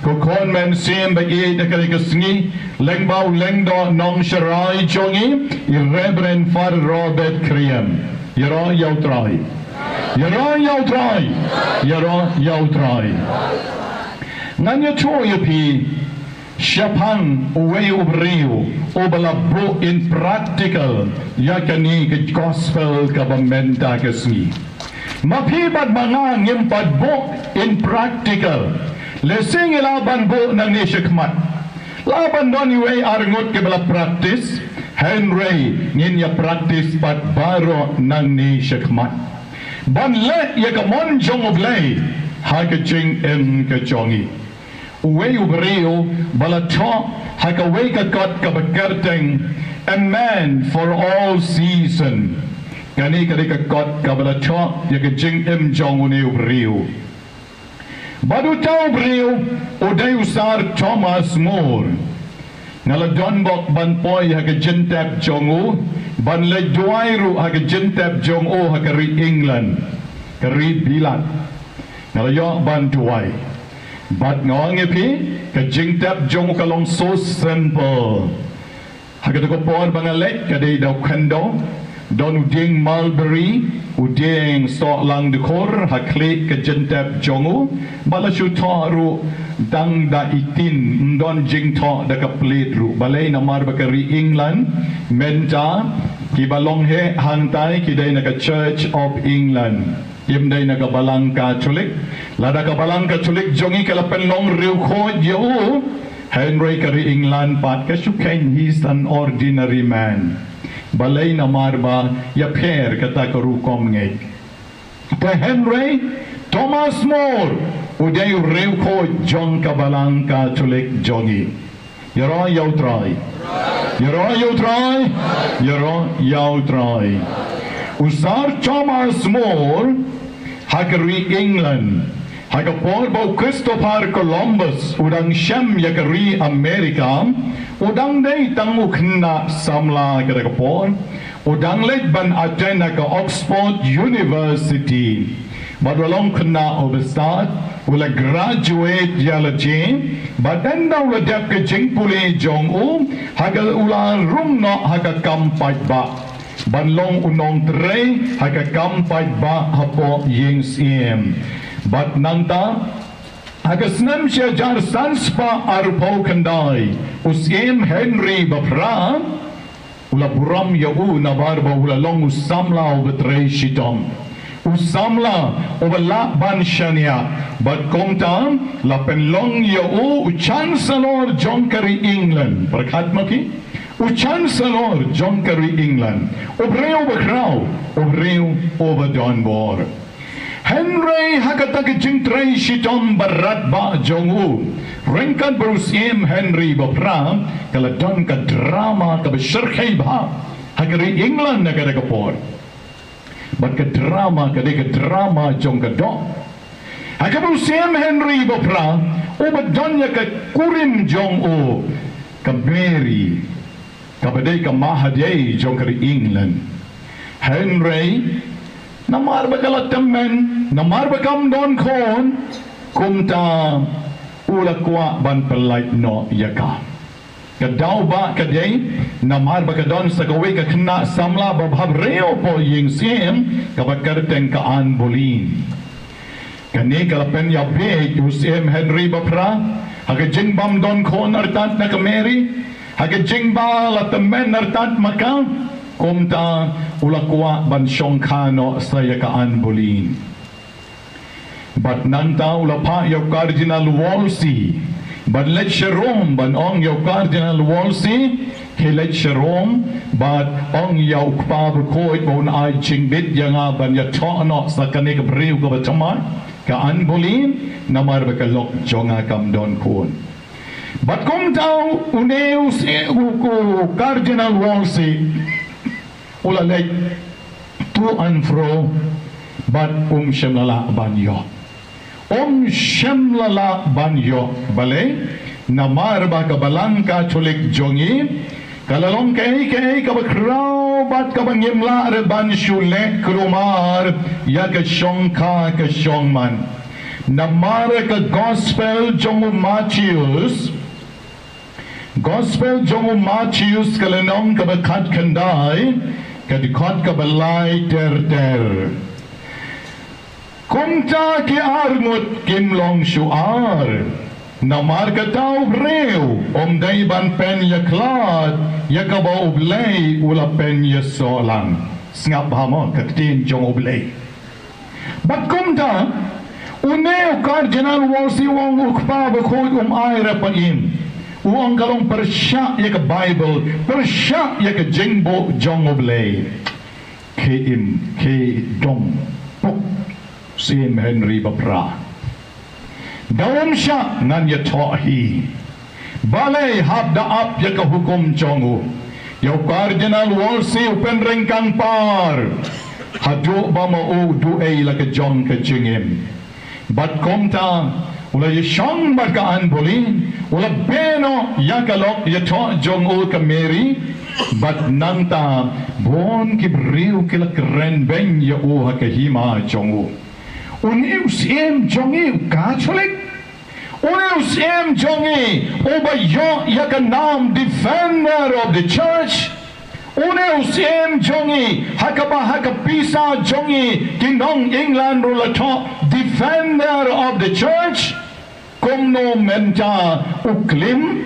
ko khun mynsiem ba ïeit, ha kane ka sngi lyngba u lyngdoh nongsharai jong ngi, i Reverend Father Robert Kriam. Ïaroh ïa U Trai. Ïaroh ïa U Trai. Ïaroh ïa U Trai. Ngan ïathuh ïa phi shaphang uwei u briew uba la buh in practical ïa kane ka gospel kaba mynta ka sngi. Ma phi bad ma nga ngim pat buh in practical, lehse ngi lah ban buh nangne shakhmat. Lah ban don iwei ar ngut kiba la practice, hynrei ngin ïa practice pat baroh nangne shakhmat ban leh ïa ka mon jong U Blei ha ka jingim ka jong ngi. Uwei u briew ba la thoh ha kawei ka kot kaba kyrteng A Man for All Season. Kane ka dei ka kot kaba la thoh ïa ka jingim jong une u briew. Bad uta u briew u dei u Sir Thomas More. Nga la don bok ban poi ha ka jingtep jong u, ban leit duwai ruh ha ka jingtep jong u ha ka ri England, ka ri Bilat. Nga la ïoh ban duwai. Bad nga ong ïa phi, ka jingtep jong u ka long so simple. Ha kata ka por ba nga leit ka dei da u khyndew, don u dieng mulberry, u dieng soh lang dkhur ha khlieh ka jingtep jong u, ba la shu thoh ruh tang da i tin, ym don jingthoh da ka plied ruh. Balei? Namar ba ka ri England mynta kiba long heh hangtai ki dei na ka Church of England. Kim dei na ka Balang Katholik. Lada ka Balang Katholik jong ngi ka la pynlong riewkhuid ïa u, hynrei ka ri England pat ka shu kheiñ, he's an ordinary man. Balei? Namar ba ïapher kata ka rukom ngeit. Te hynrei Thomas More u dei u riewkhuid jong ka Balang Katholik jong ngi. Ïaroh ïa U Trai. Ïaroh ïa U Trai. Ïaroh ïa U Trai. U Sir Thomas More ha ka ri England, ha ka por ba u Christopher Columbus u dang shem ïa ka ri America, u dang dei tang u khynnah samla kata ka por. U dang leit ban attend ha ka Oxford University. Bad u la long khynnah uba stad, u la graduate ïa lade, bad ynda u la dep ka jingpule jong u, ha ka, u la rung noh ha ka kam paidbah ban long u nongtrei ha ka kam paidbah hapoh ïing syiem. Bad nangta ha ka snem shi hajar san spah arphew khyndai, u Syiem Henry ba Phra u la burom ïa u namar ba u la long u samla uba trei shitom, u samla uba lah ban shaniah. Bad kumta la pynlong ïa u u Chancellor jong ka ri England. Pyrkhat ma phi, u Chancellor jong ka ri England, u briew uba khraw, u briew uba don bor. Hynrei ha kata ka jingtrei shitom ba radbah jong u, ryngkat bad u Syiem Henry ba Phra, ka la don ka drama kaba shyrkhei bha ha ka ri England na kata ka por. Bad ka drama ka dei ka drama jong ka doh. Ha kaba u Syiem Henry ba Phra uba don ïa ka kurim jong u, ka Mary, kaba dei ka mahadei jong ka ri England. Hynrei namar ba ka la tymmen, namar ba kam don khun, kumta u la kwah ban pyllait noh ïa ka. Ka daw ba ka dei namar ba ka don sa kawei ka khynnah samla ba bhabriew hapoh ïing syiem, kaba kyrteng ka Anne Boleyn. Kane ka la pynïabeit u Syiem Henry ba Phra ha ka jingbym don khun artat na ka Mary, ha ka jingba la tymmen artat ma ka. Kumta u la kwah ban shongkha noh sa ïa ka Anne Boleyn. Bad nangta u la phah ïa u Cardinal Wolsey ban leit sha Rome, ban ong ïa u Cardinal Wolsey, khie leit sha Rome bad ong ïa u Kpa Bakhuid ba un ai jingbit ïa nga ban ïathoh noh sa kane ka briew kaba thymmai, ka Anne Boleyn, namar ba ka lok jong nga kam don khun. Bad kumta une u, u, u Cardinal Wolsey u la leit to and fro, bad um shym la lah ban ïoh. Um shym la lah ban ïoh. Balei? Namar ba ka Balang Katholik jong ngi ka la long kaei kaei kaba khraw bad kaba ngim lah re ban shu leh kulmar ïa ka shongkha ka shongman. Namar ka Gospel jong u Mathaios, Gospel jong u Mathaios ka lynnong kaba khatkhyndai, ka dkhot kaba lai ter ter. Kumta ki arngut kim long shuh ar, namar kata u briew um dei ban pynïakhlad ïa kaba U Blei u la pynïasoh lang. Sngap bha mo ka ktien jong U Blei. Bad kumta, une u Cardinal Wolsey u ong, u Kpa bakhuid um ai re pat im. U ong ka long pyrshah ïa ka Baibl, pyrshah ïa ka jingbuh jong U Blei. Khie im, khie dong puk Syiem Henry ba phra. Da um shah ngan ïathoh hi. Balei? Hap da ap ïa ka hukum jong u. Ïa u Cardinal Wolsey u pynryngkang par haduh ba ma u duh ei la ka jong ka jingim. Bad kumta u la ïashong bad ka Anne Boleyn, u la beh noh ïa ka lok ïathoh jong u ka Mary. Bad nangta bun ki briew ki la kren beiñ ïa u ha ka hima jong u. Une u Syiem jong ngi u Katholik, une u Syiem jong ngi uba ïoh ïa ka nam Defender of the Church, une u Syiem jong ngi ha kaba ha ka pisa jong ngi ki nong England ruh la thoh Defender of the Church. Kumno mynta u klim,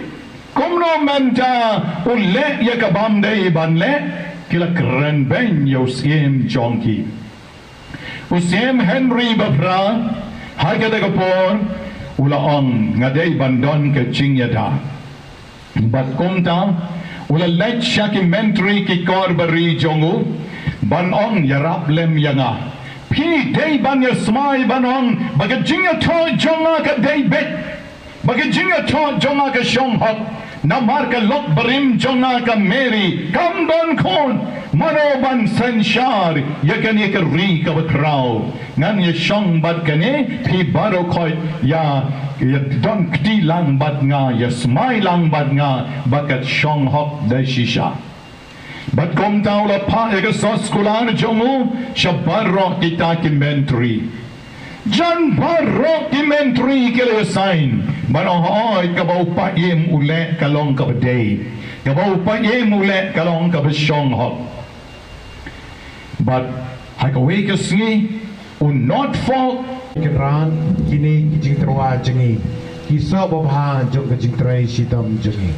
kumno mynta u leh ïa ka bym dei ban leh? Ki la kren beiñ ïa u Syiem jong ki. U Syiem Henry ba phra ha kata ka por u la ong, nga dei ban don ka jingïada. Bad kumta u la leit sha ki myntri ki kor bari jong u ban ong, ïarap lem ïa nga. Phi dei ban ïasmai ban ong ba ka jingïathoh jong nga ka dei beit, ba ka jingïathoh jong nga ka shong hok. Namar ka lok barim jong nga ka Mary kam don khun. Mano ban synshar ïa kane ka ri kaba khraw? Ngan ïashong bad kane, phi baroh khoit ïa, ïa don kti lang bad nga, ïasmai lang bad nga ba ka shong hok da shisha. Bad kumta u la phah ïa ka soskular jong u sha baroh kita ki myntri. Jan baroh ki myntri ki la ïa sign ban ong, hooid, kaba u Paiem u leh ka long kaba dei, kaba u Paiem u leh ka long kaba shong hok. Bad ha kawei ka sngi u Norfolk. Kynrad, kine ki jingtyrwa jong ngi, ki soh babha jong ka jingtrei shitom jong ngi.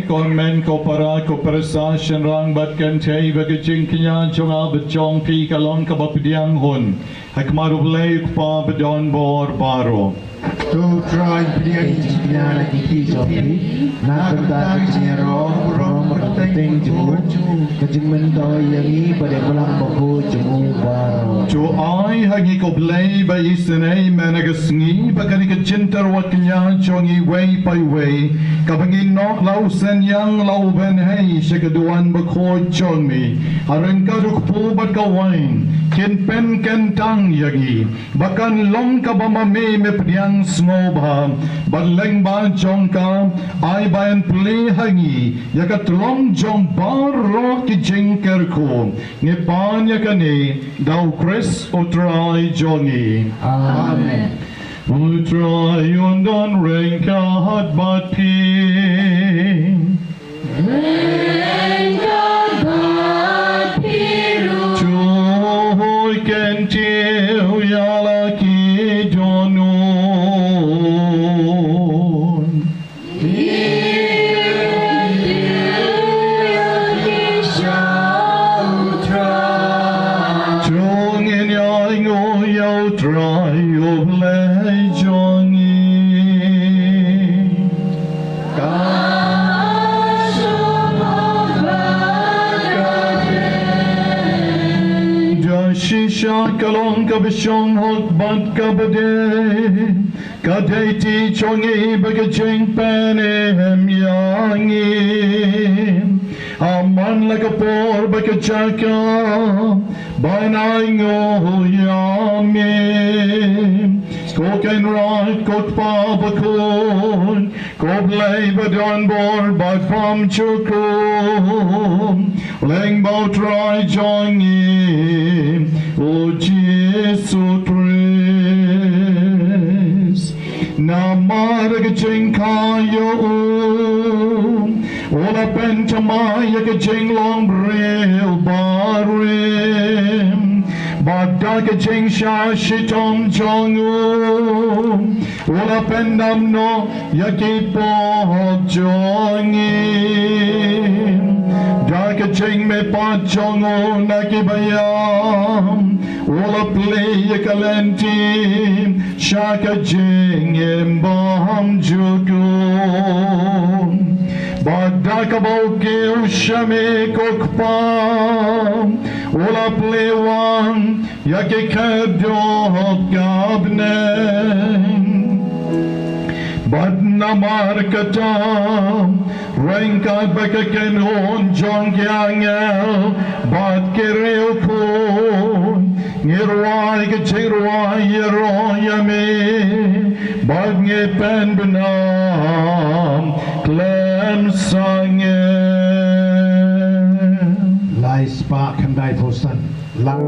Ko hynmen, ko para, ko pyrsa, shynrang bad kynthei, ba ka jingkñia jong nga bad jong phi ka long kaba pdiang hun ha khmat U Blei U Kpa badonbor baroh. To U Trai pdiang ïa ka jingkñia na ki kti jong phi, na ka bynta ka jingïaroh, burom bad ka kyrteng jong u, ka jingmyntoi ïa ngi bad ïa u Balang Bakhuid jong u baroh. To ai ha ngi ko Blei ba isynei mynta ka sngi ba kane ka jingtyrwa kñia jong ngi iwei pa iwei, kaba ngin ïoh la u synñiang la u bynhei sha ka duwan bakhuid jong me, ha ryngkat u kpu bad ka wain, kin pynkyntang ïa ngi ba kan long kaba ma me me pdiang sngewbha bad lyngba jong ka, ai ba yn plie ha ngi ïa ka tlong jong baroh ki jingkyrkhu. Ngi pan ïa kane da U Khrist U Trai jong ngi. Amen. U Trai un don ryngkat bad phi. Ryngkat bad phi ruh. To kyntiew ïa la ki dohnud. To ngin ïainguh ïa U Trai U Blei jong ngi. Ka shong hok bad ka dei. Da shisha ka long kaba shong hok bad kaba dei. Ka dei ti jong ngi bad ka jingpynim ïa ngi. Ha man la ka por bad ka jaka ban ainguh ïa me. Ko Kynrad, ko Kpa bakhuid, ko Blei badonbor bad bymjukut, lyngba U Trai jong ngi U Jisu Khrist. Namar ka jingkha ïa u, u la pynthymmai ïa ka jinglong briew barim, bad da ka jingshah shitom jong u, u la pyndam noh ïa ki pop jong ngi. Da ka jingmihpat jong u na ki baïap, u la plie ïa ka lynti sha ka jingim bymjukut. Bad da kaba u kiew sha me ko Kpa, u la plie wan ïa ki khyrdop ka bneng. Bad namar kata, ryngkat bad ka kynhun jong ki angel bad ki riewkhuid, ngi rwai ka jingrwai ïaroh ïa me, bad ngi pynbna khlem sangeh. Lai spah khyndai phew san. Lai.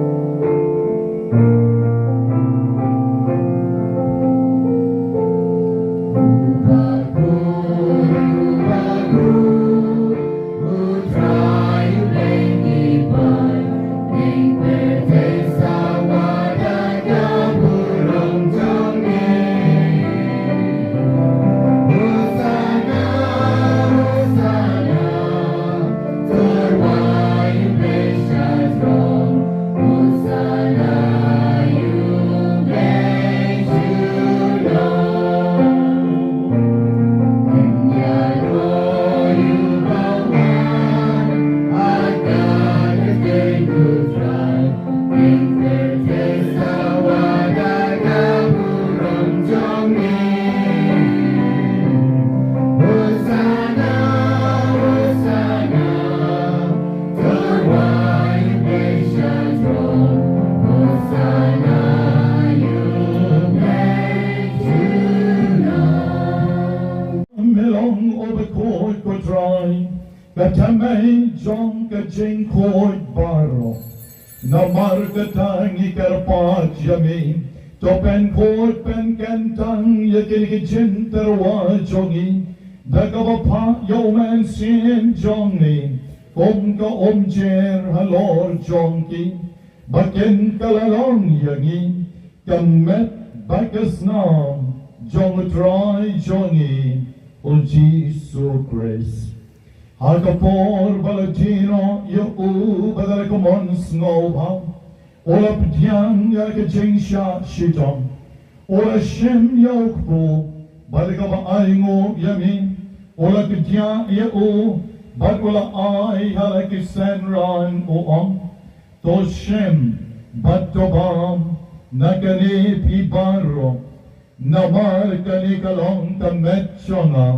Me long u bakhuid ko Trai, ka thymmei jong ka jingkhuid baroh. Namar kata ngi kyrpad ïa me, to pynkhuid pynkyntang ïa kine ki jingtyrwa jong ngi, da kaba phah ïa u Mynsiem jong me kum ka umjer halor jong ki, ba kin kylla long ïa ngi ka met bad ka snam jong u Trai jong ngi u Jisu Khrist. Ha ka por ba la die noh ïa u bad da la ka mon sngewbha, u la pdiang ïa ka jingshah shitom, u la shim ïa u kpu bad da kaba ainguh ïa me, u la kdiah ïa u bad u la ai ha la ki synran, u ong: To shim bad to bam na kane phi baroh, namar kane ka long ka met jong nga,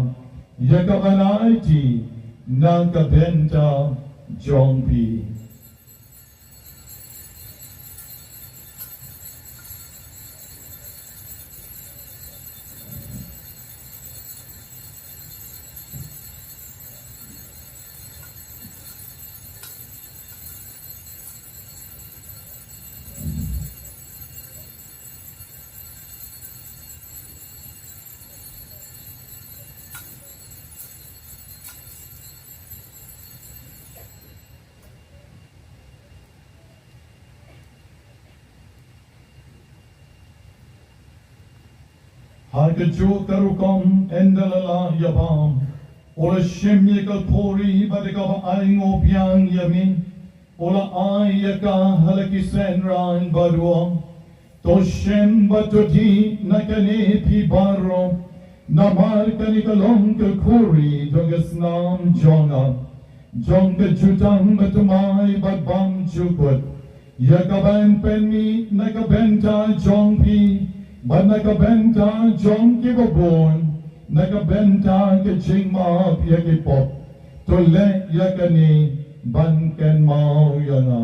ïa kaba ngan aiti na ka bynta jong phi. Ha kajuh ka rukom, ynda la lah ïa bam, u la shim ïa ka khuri bad da kaba ainguh biang ïa me, u la ai ïa ka ha la ki synran bad u ong: To shim bad to dih na kane phi baroh, namar kane ka long ka khuri jong ka snam jong nga, jong ka jutang bathymmai bad bymjukut, ïa kaban pynmih na ka bynta jong phi bad na ka bynta jong kiba bun, na ka bynta ka jingmap ïa ki pop. To leh ïa kane ban kynmaw ïa nga.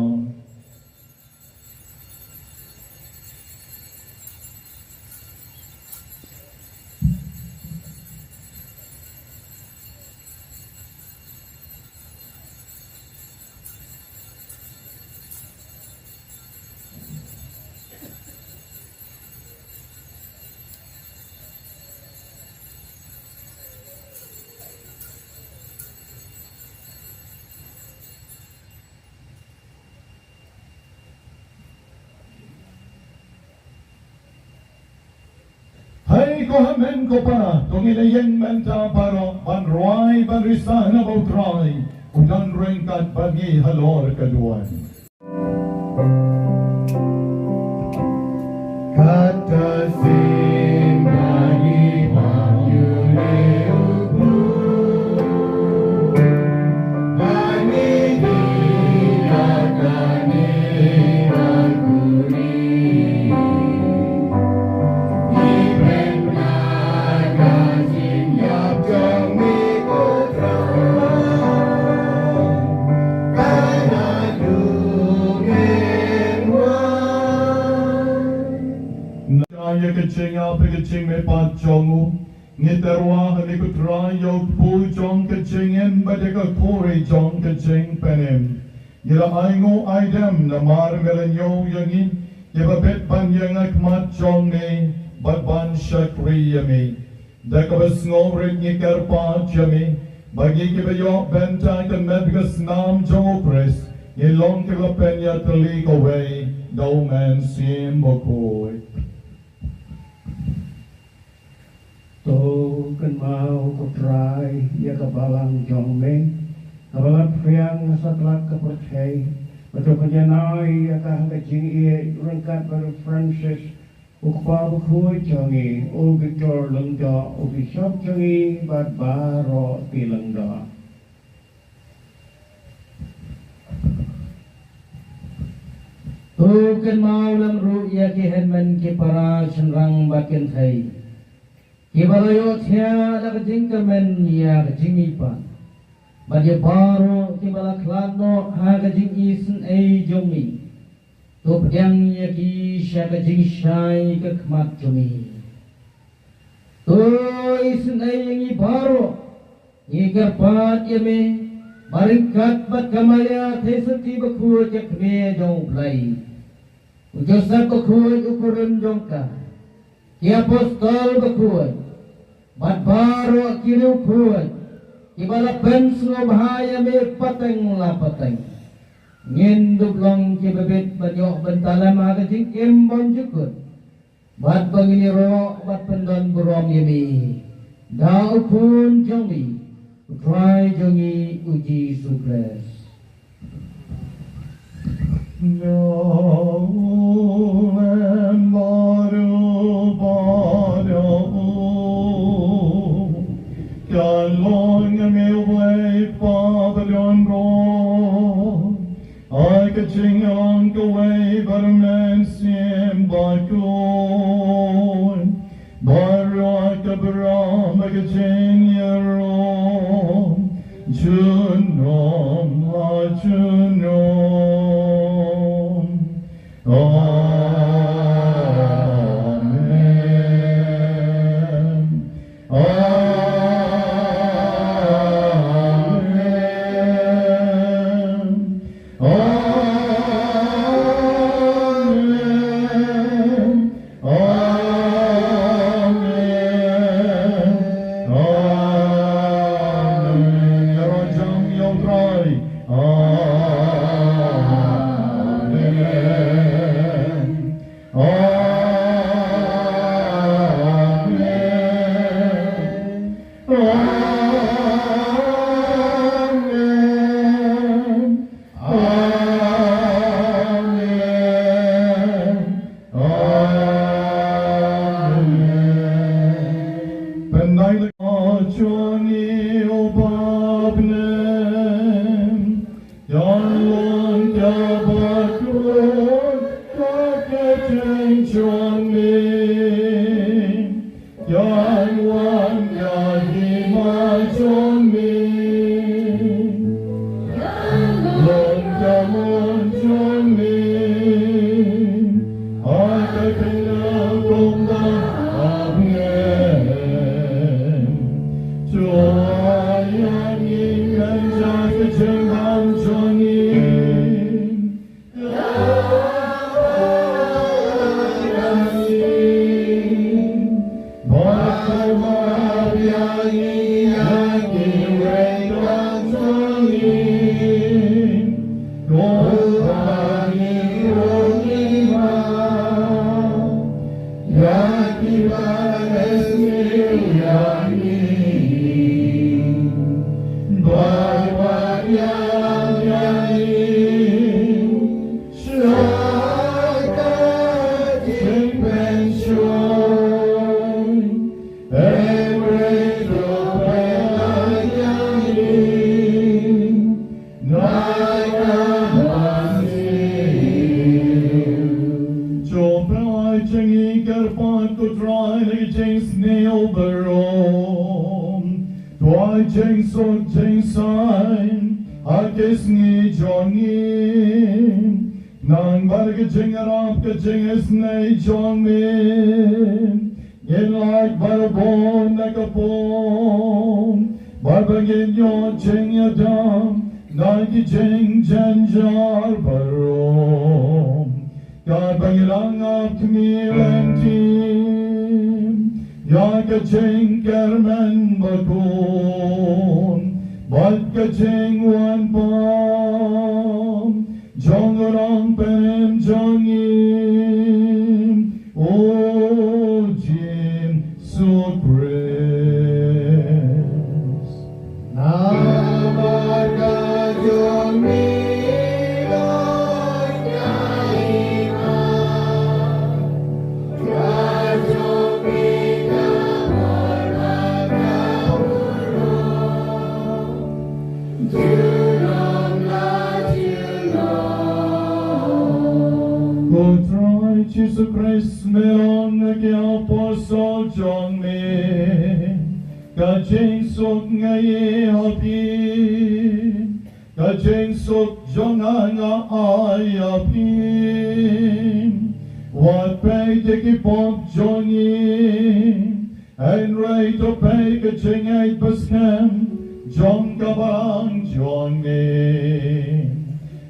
Hei ko hynmen ko para, to ngin ïeng mynta baroh ban rwai ban risa na U Trai, u don ryngkat bad ngi halor ka duwan. Kata sien ba ngi pynïoh ïa u Blei, ba ngi dih na kane ka khuri. Ngi pynbna ka jingïap jong me ko Trai, ba haduh ngin wan. Na ïa ka jingïap bad ka jingmihpat jong u, ngi tyrwa ha me ko Trai ïa u kpu jong ka jingim bad ïa ka khuri jong ka jingpynim. Ngi la ainguh aidem namar me la ñiew ïa ngi kiba bit ban ïeng ha khmat jong me bad ban shakri ïa me. Da kaba sngewrit ngi kyrpad ïa me ba ngi kiba ïoh bynta ka met ka snam jong U Khrist, ngi long kiba pynïatylli kawei da U Mynsiem Bakhuid. To kynmaw ko Trai ïa ka balang jong me, kaba la pdiang ha satlak ka pyrthei, bad to pynïaid ïa ka ha ka jingïeit ryngkat bad u Francis, u Kpa Bakhuid jong ngi, u Victor Lyngdoh, u Bishop jong ngi bad baroh ki Lyngdoh. To kynmaw lang ruh ïa ki hynmen ki para shynrang bad kynthei, kiba la ïohthiah da ka jingkyrmen ïa ka jingmihpat, bad ïa baroh kiba la khlad noh ha ka jingisynei jong me. To pdiang ïa ki sha ka jingshai ka khmat jong me. To isynei ïa ngi baroh, ngi kyrpad ïa me, ba ryngkat bad ka Maria Theisotti Bakhuid ka kmie jong U Blei, u Joseph Bakhuid u kurim jong ka, ki apostol bakhuid, bad baroh ki riewkhuid kiba la pynsngewbha ïa me pateng la pateng, ngin dup long kiba bit ban ïoh bynta lem ha ka jingim bymjukut, bad ba ngin ïaroh bad pyndon burom ïa me da U Khun jong me, Trai jong ngi u Jisu Khrist. Ïa u lem baroh baroh u, ka long ïa me u Blei Kpa badonbor. Ai ka jingïarap kawei bad mynsiem bakhuid, baroh ka burom bad ka jingïaroh junom la junom. Amen. Amen. Amen. Amen. Amen. Ïaroh jam ïa u Trai. Amen. Amen. Amen. Amen. Amen. Pynlait la jong ngi, u Bapnem. Ïa long ïa bakhuid ka kyrteng jong me. Ïa wan ïa hima jong me. Ïa long ïa mon jong me. Ha ka khyllipmat kumba ha bneng. To ïa ngi mynta ka jingbam jong ngi. To pynlait jong ngi kyrpad ko Trai na ka jingsniew baroh. To ai jingsuk jingsaiñ ha ki sngi jong ngi. Nang bad ka jingïarap ka jingisynei jong me, ngin lait barabor na ka pop, bad ba ngin ïoh jingïada na ki jingjynjar baroh. Katba ngi dang ap kmie lynti ïa ka jingkyrmen bakhuid bad ka jingwan pat jong u Nongpynim jong ngi, u Jisu Khrist. Namar ka jong me long ka hima, ka jong me ka bor bad ka burom junom la junom. Ko Trai Jisu Khrist, me long ha ki apostol jong me. Ka jingsuk nga ai ha phi, ka jingsuk jong nga nga ai ha phi. Wat peit ïa ki pop jong ngi, hynrei to peit ka jingngeit baskhem jong ka balang jong ngi.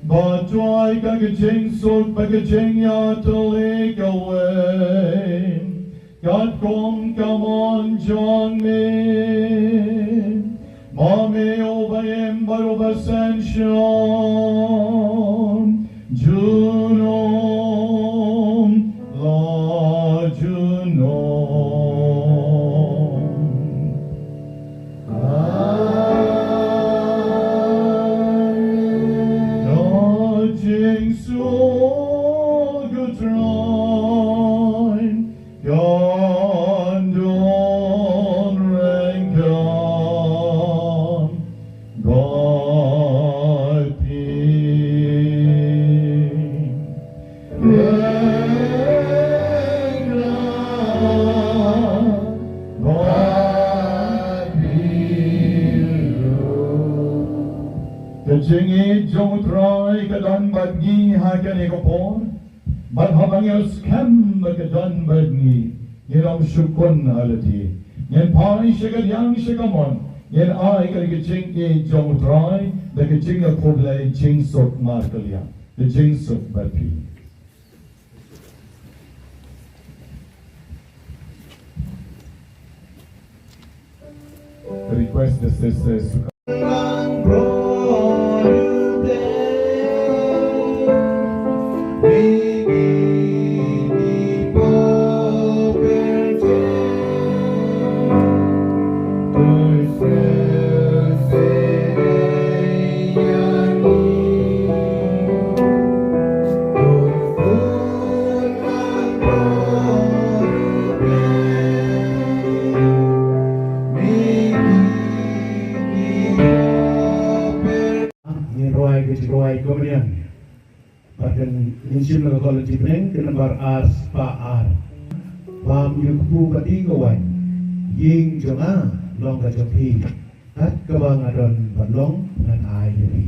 Bad to ai ka, ka jingsuk bad ka jingïatylli kawei katkum ka mon jong me. Ma me uba im bad uba synshar junom la junom. Amen. Jingïeit jong U Trai ka don bad ngi ha kane ka por. Bad haba ngi skhem ba ka don bad ngi, ngin ym shukun ha lade. Ngin phai sha ka liang sha ka mon, ngin ai ka jingïeit jong U Trai da ka jingïakhublei jingsuk markylliang. Ka jingsuk bad phi. Request the sisters to come. Ngin rwai ka jingrwai Komunion. Bad kan ngin shim na ka Kola Tipning ka nambar ar spah ar. Bam ïa ka pu ka ti ka waiñ. Ïing jong nga long ka jong phi. Kat kaba nga don ban long ngan ai ïa phi.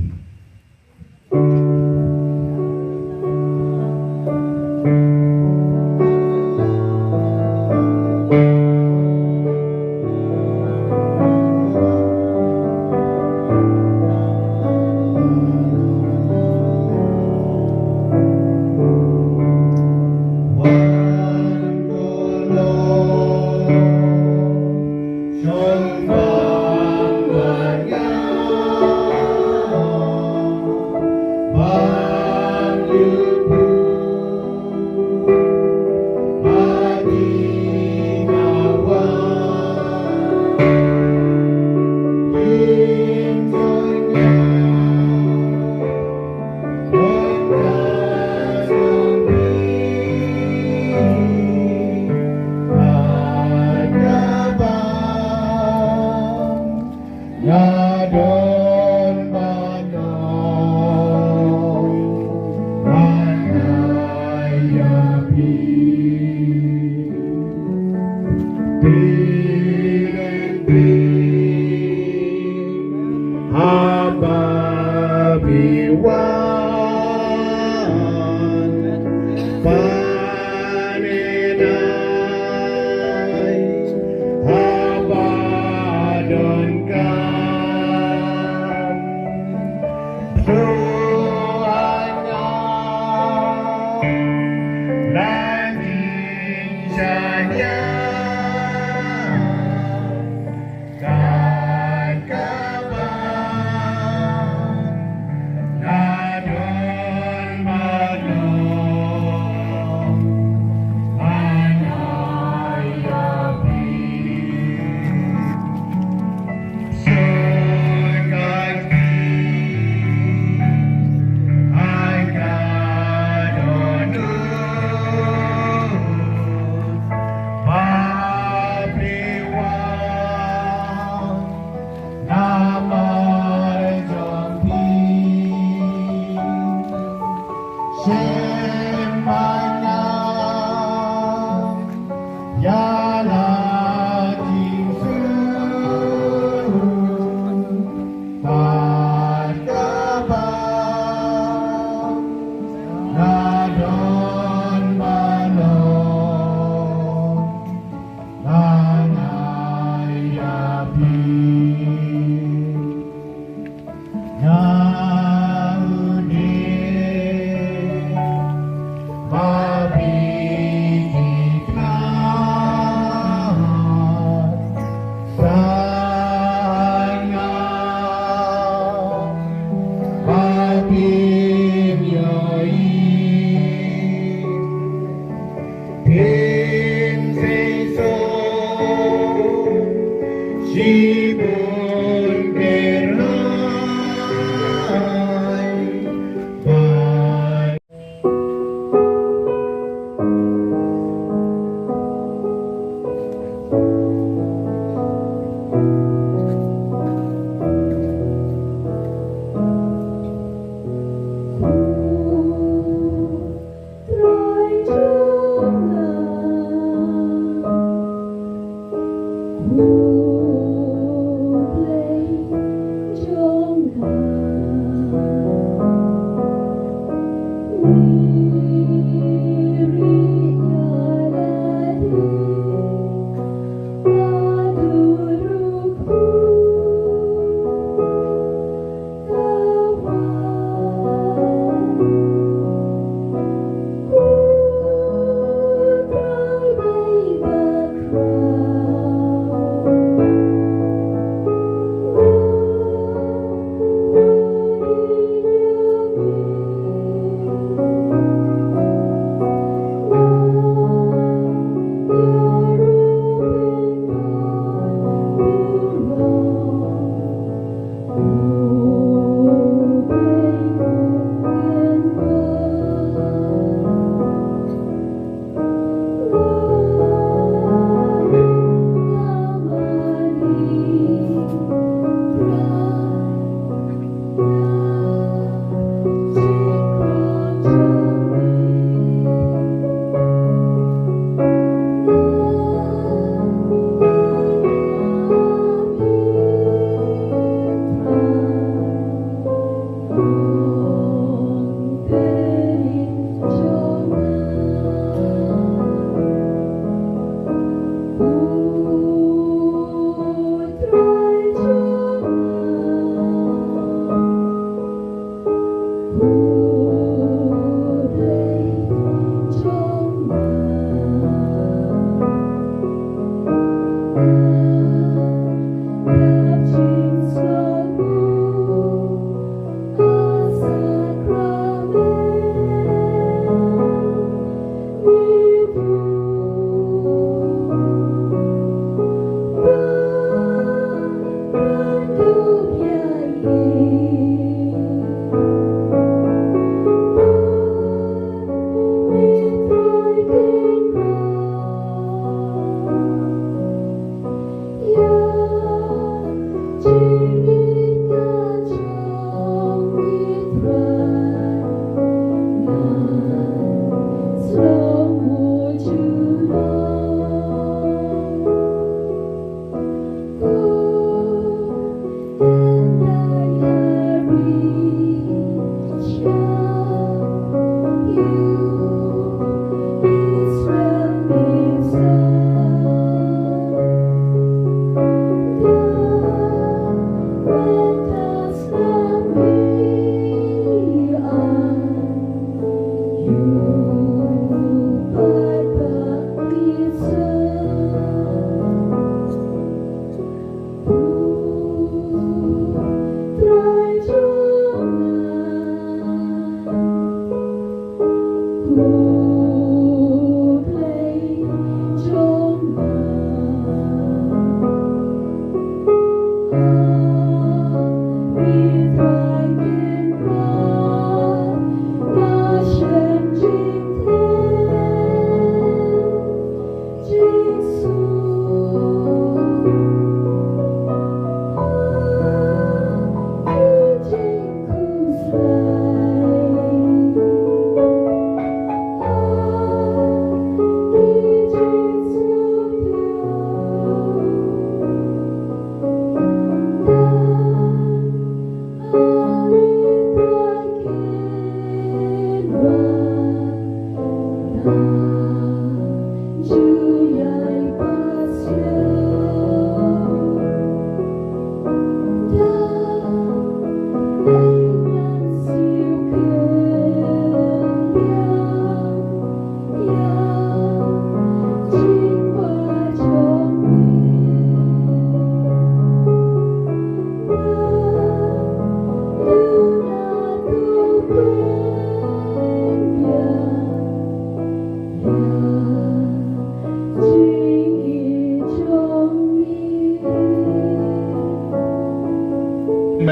Haba phi wan, paninai haba donkam. Tuhan, lagi saja.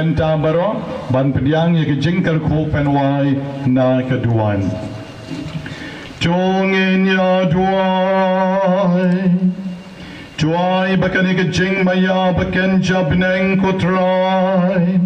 Mynta baroh ban pdiang ïa ka jingkyrkhu pynwai na ka duwan. To ngin ïa duwai. To ai ba kane ka jingmaïa ba kynja bneng, ko Trai,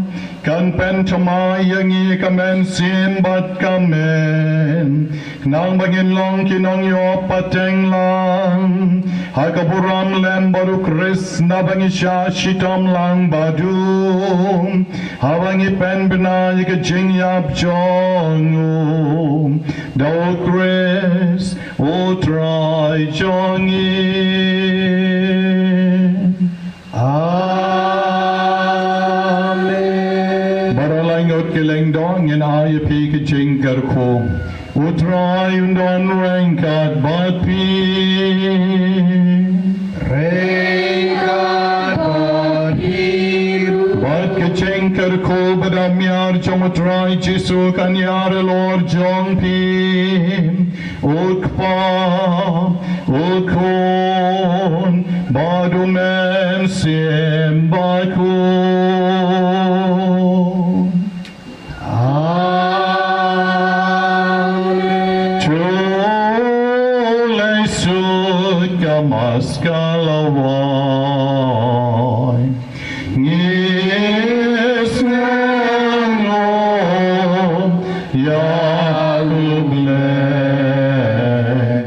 kan pynthymmai ïa ngi ka mynsiem bad ka men, khnang ba ngin long ki nongïoh pateng lang ha ka burom lem bad u Khrist, naba ngi shah shitom lang bad u, haba ngi pynbna ïa ka jingïap jong u, da u Khrist u Trai jong ngi. Amen. Baroh laingut ki lyngdoh, ngin ai ïa phi ka jingkyrkhu. U Trai un don ryngkat bad phi. Ryngkat bad phi ruh. Bad ka jingkyrkhu ba da miar jong u Trai Jisu kan ïar halor jong phi. U Kpa, u Khun, bad u Mynsiem Bakhuid. Amen. To leit suk ka Maskela.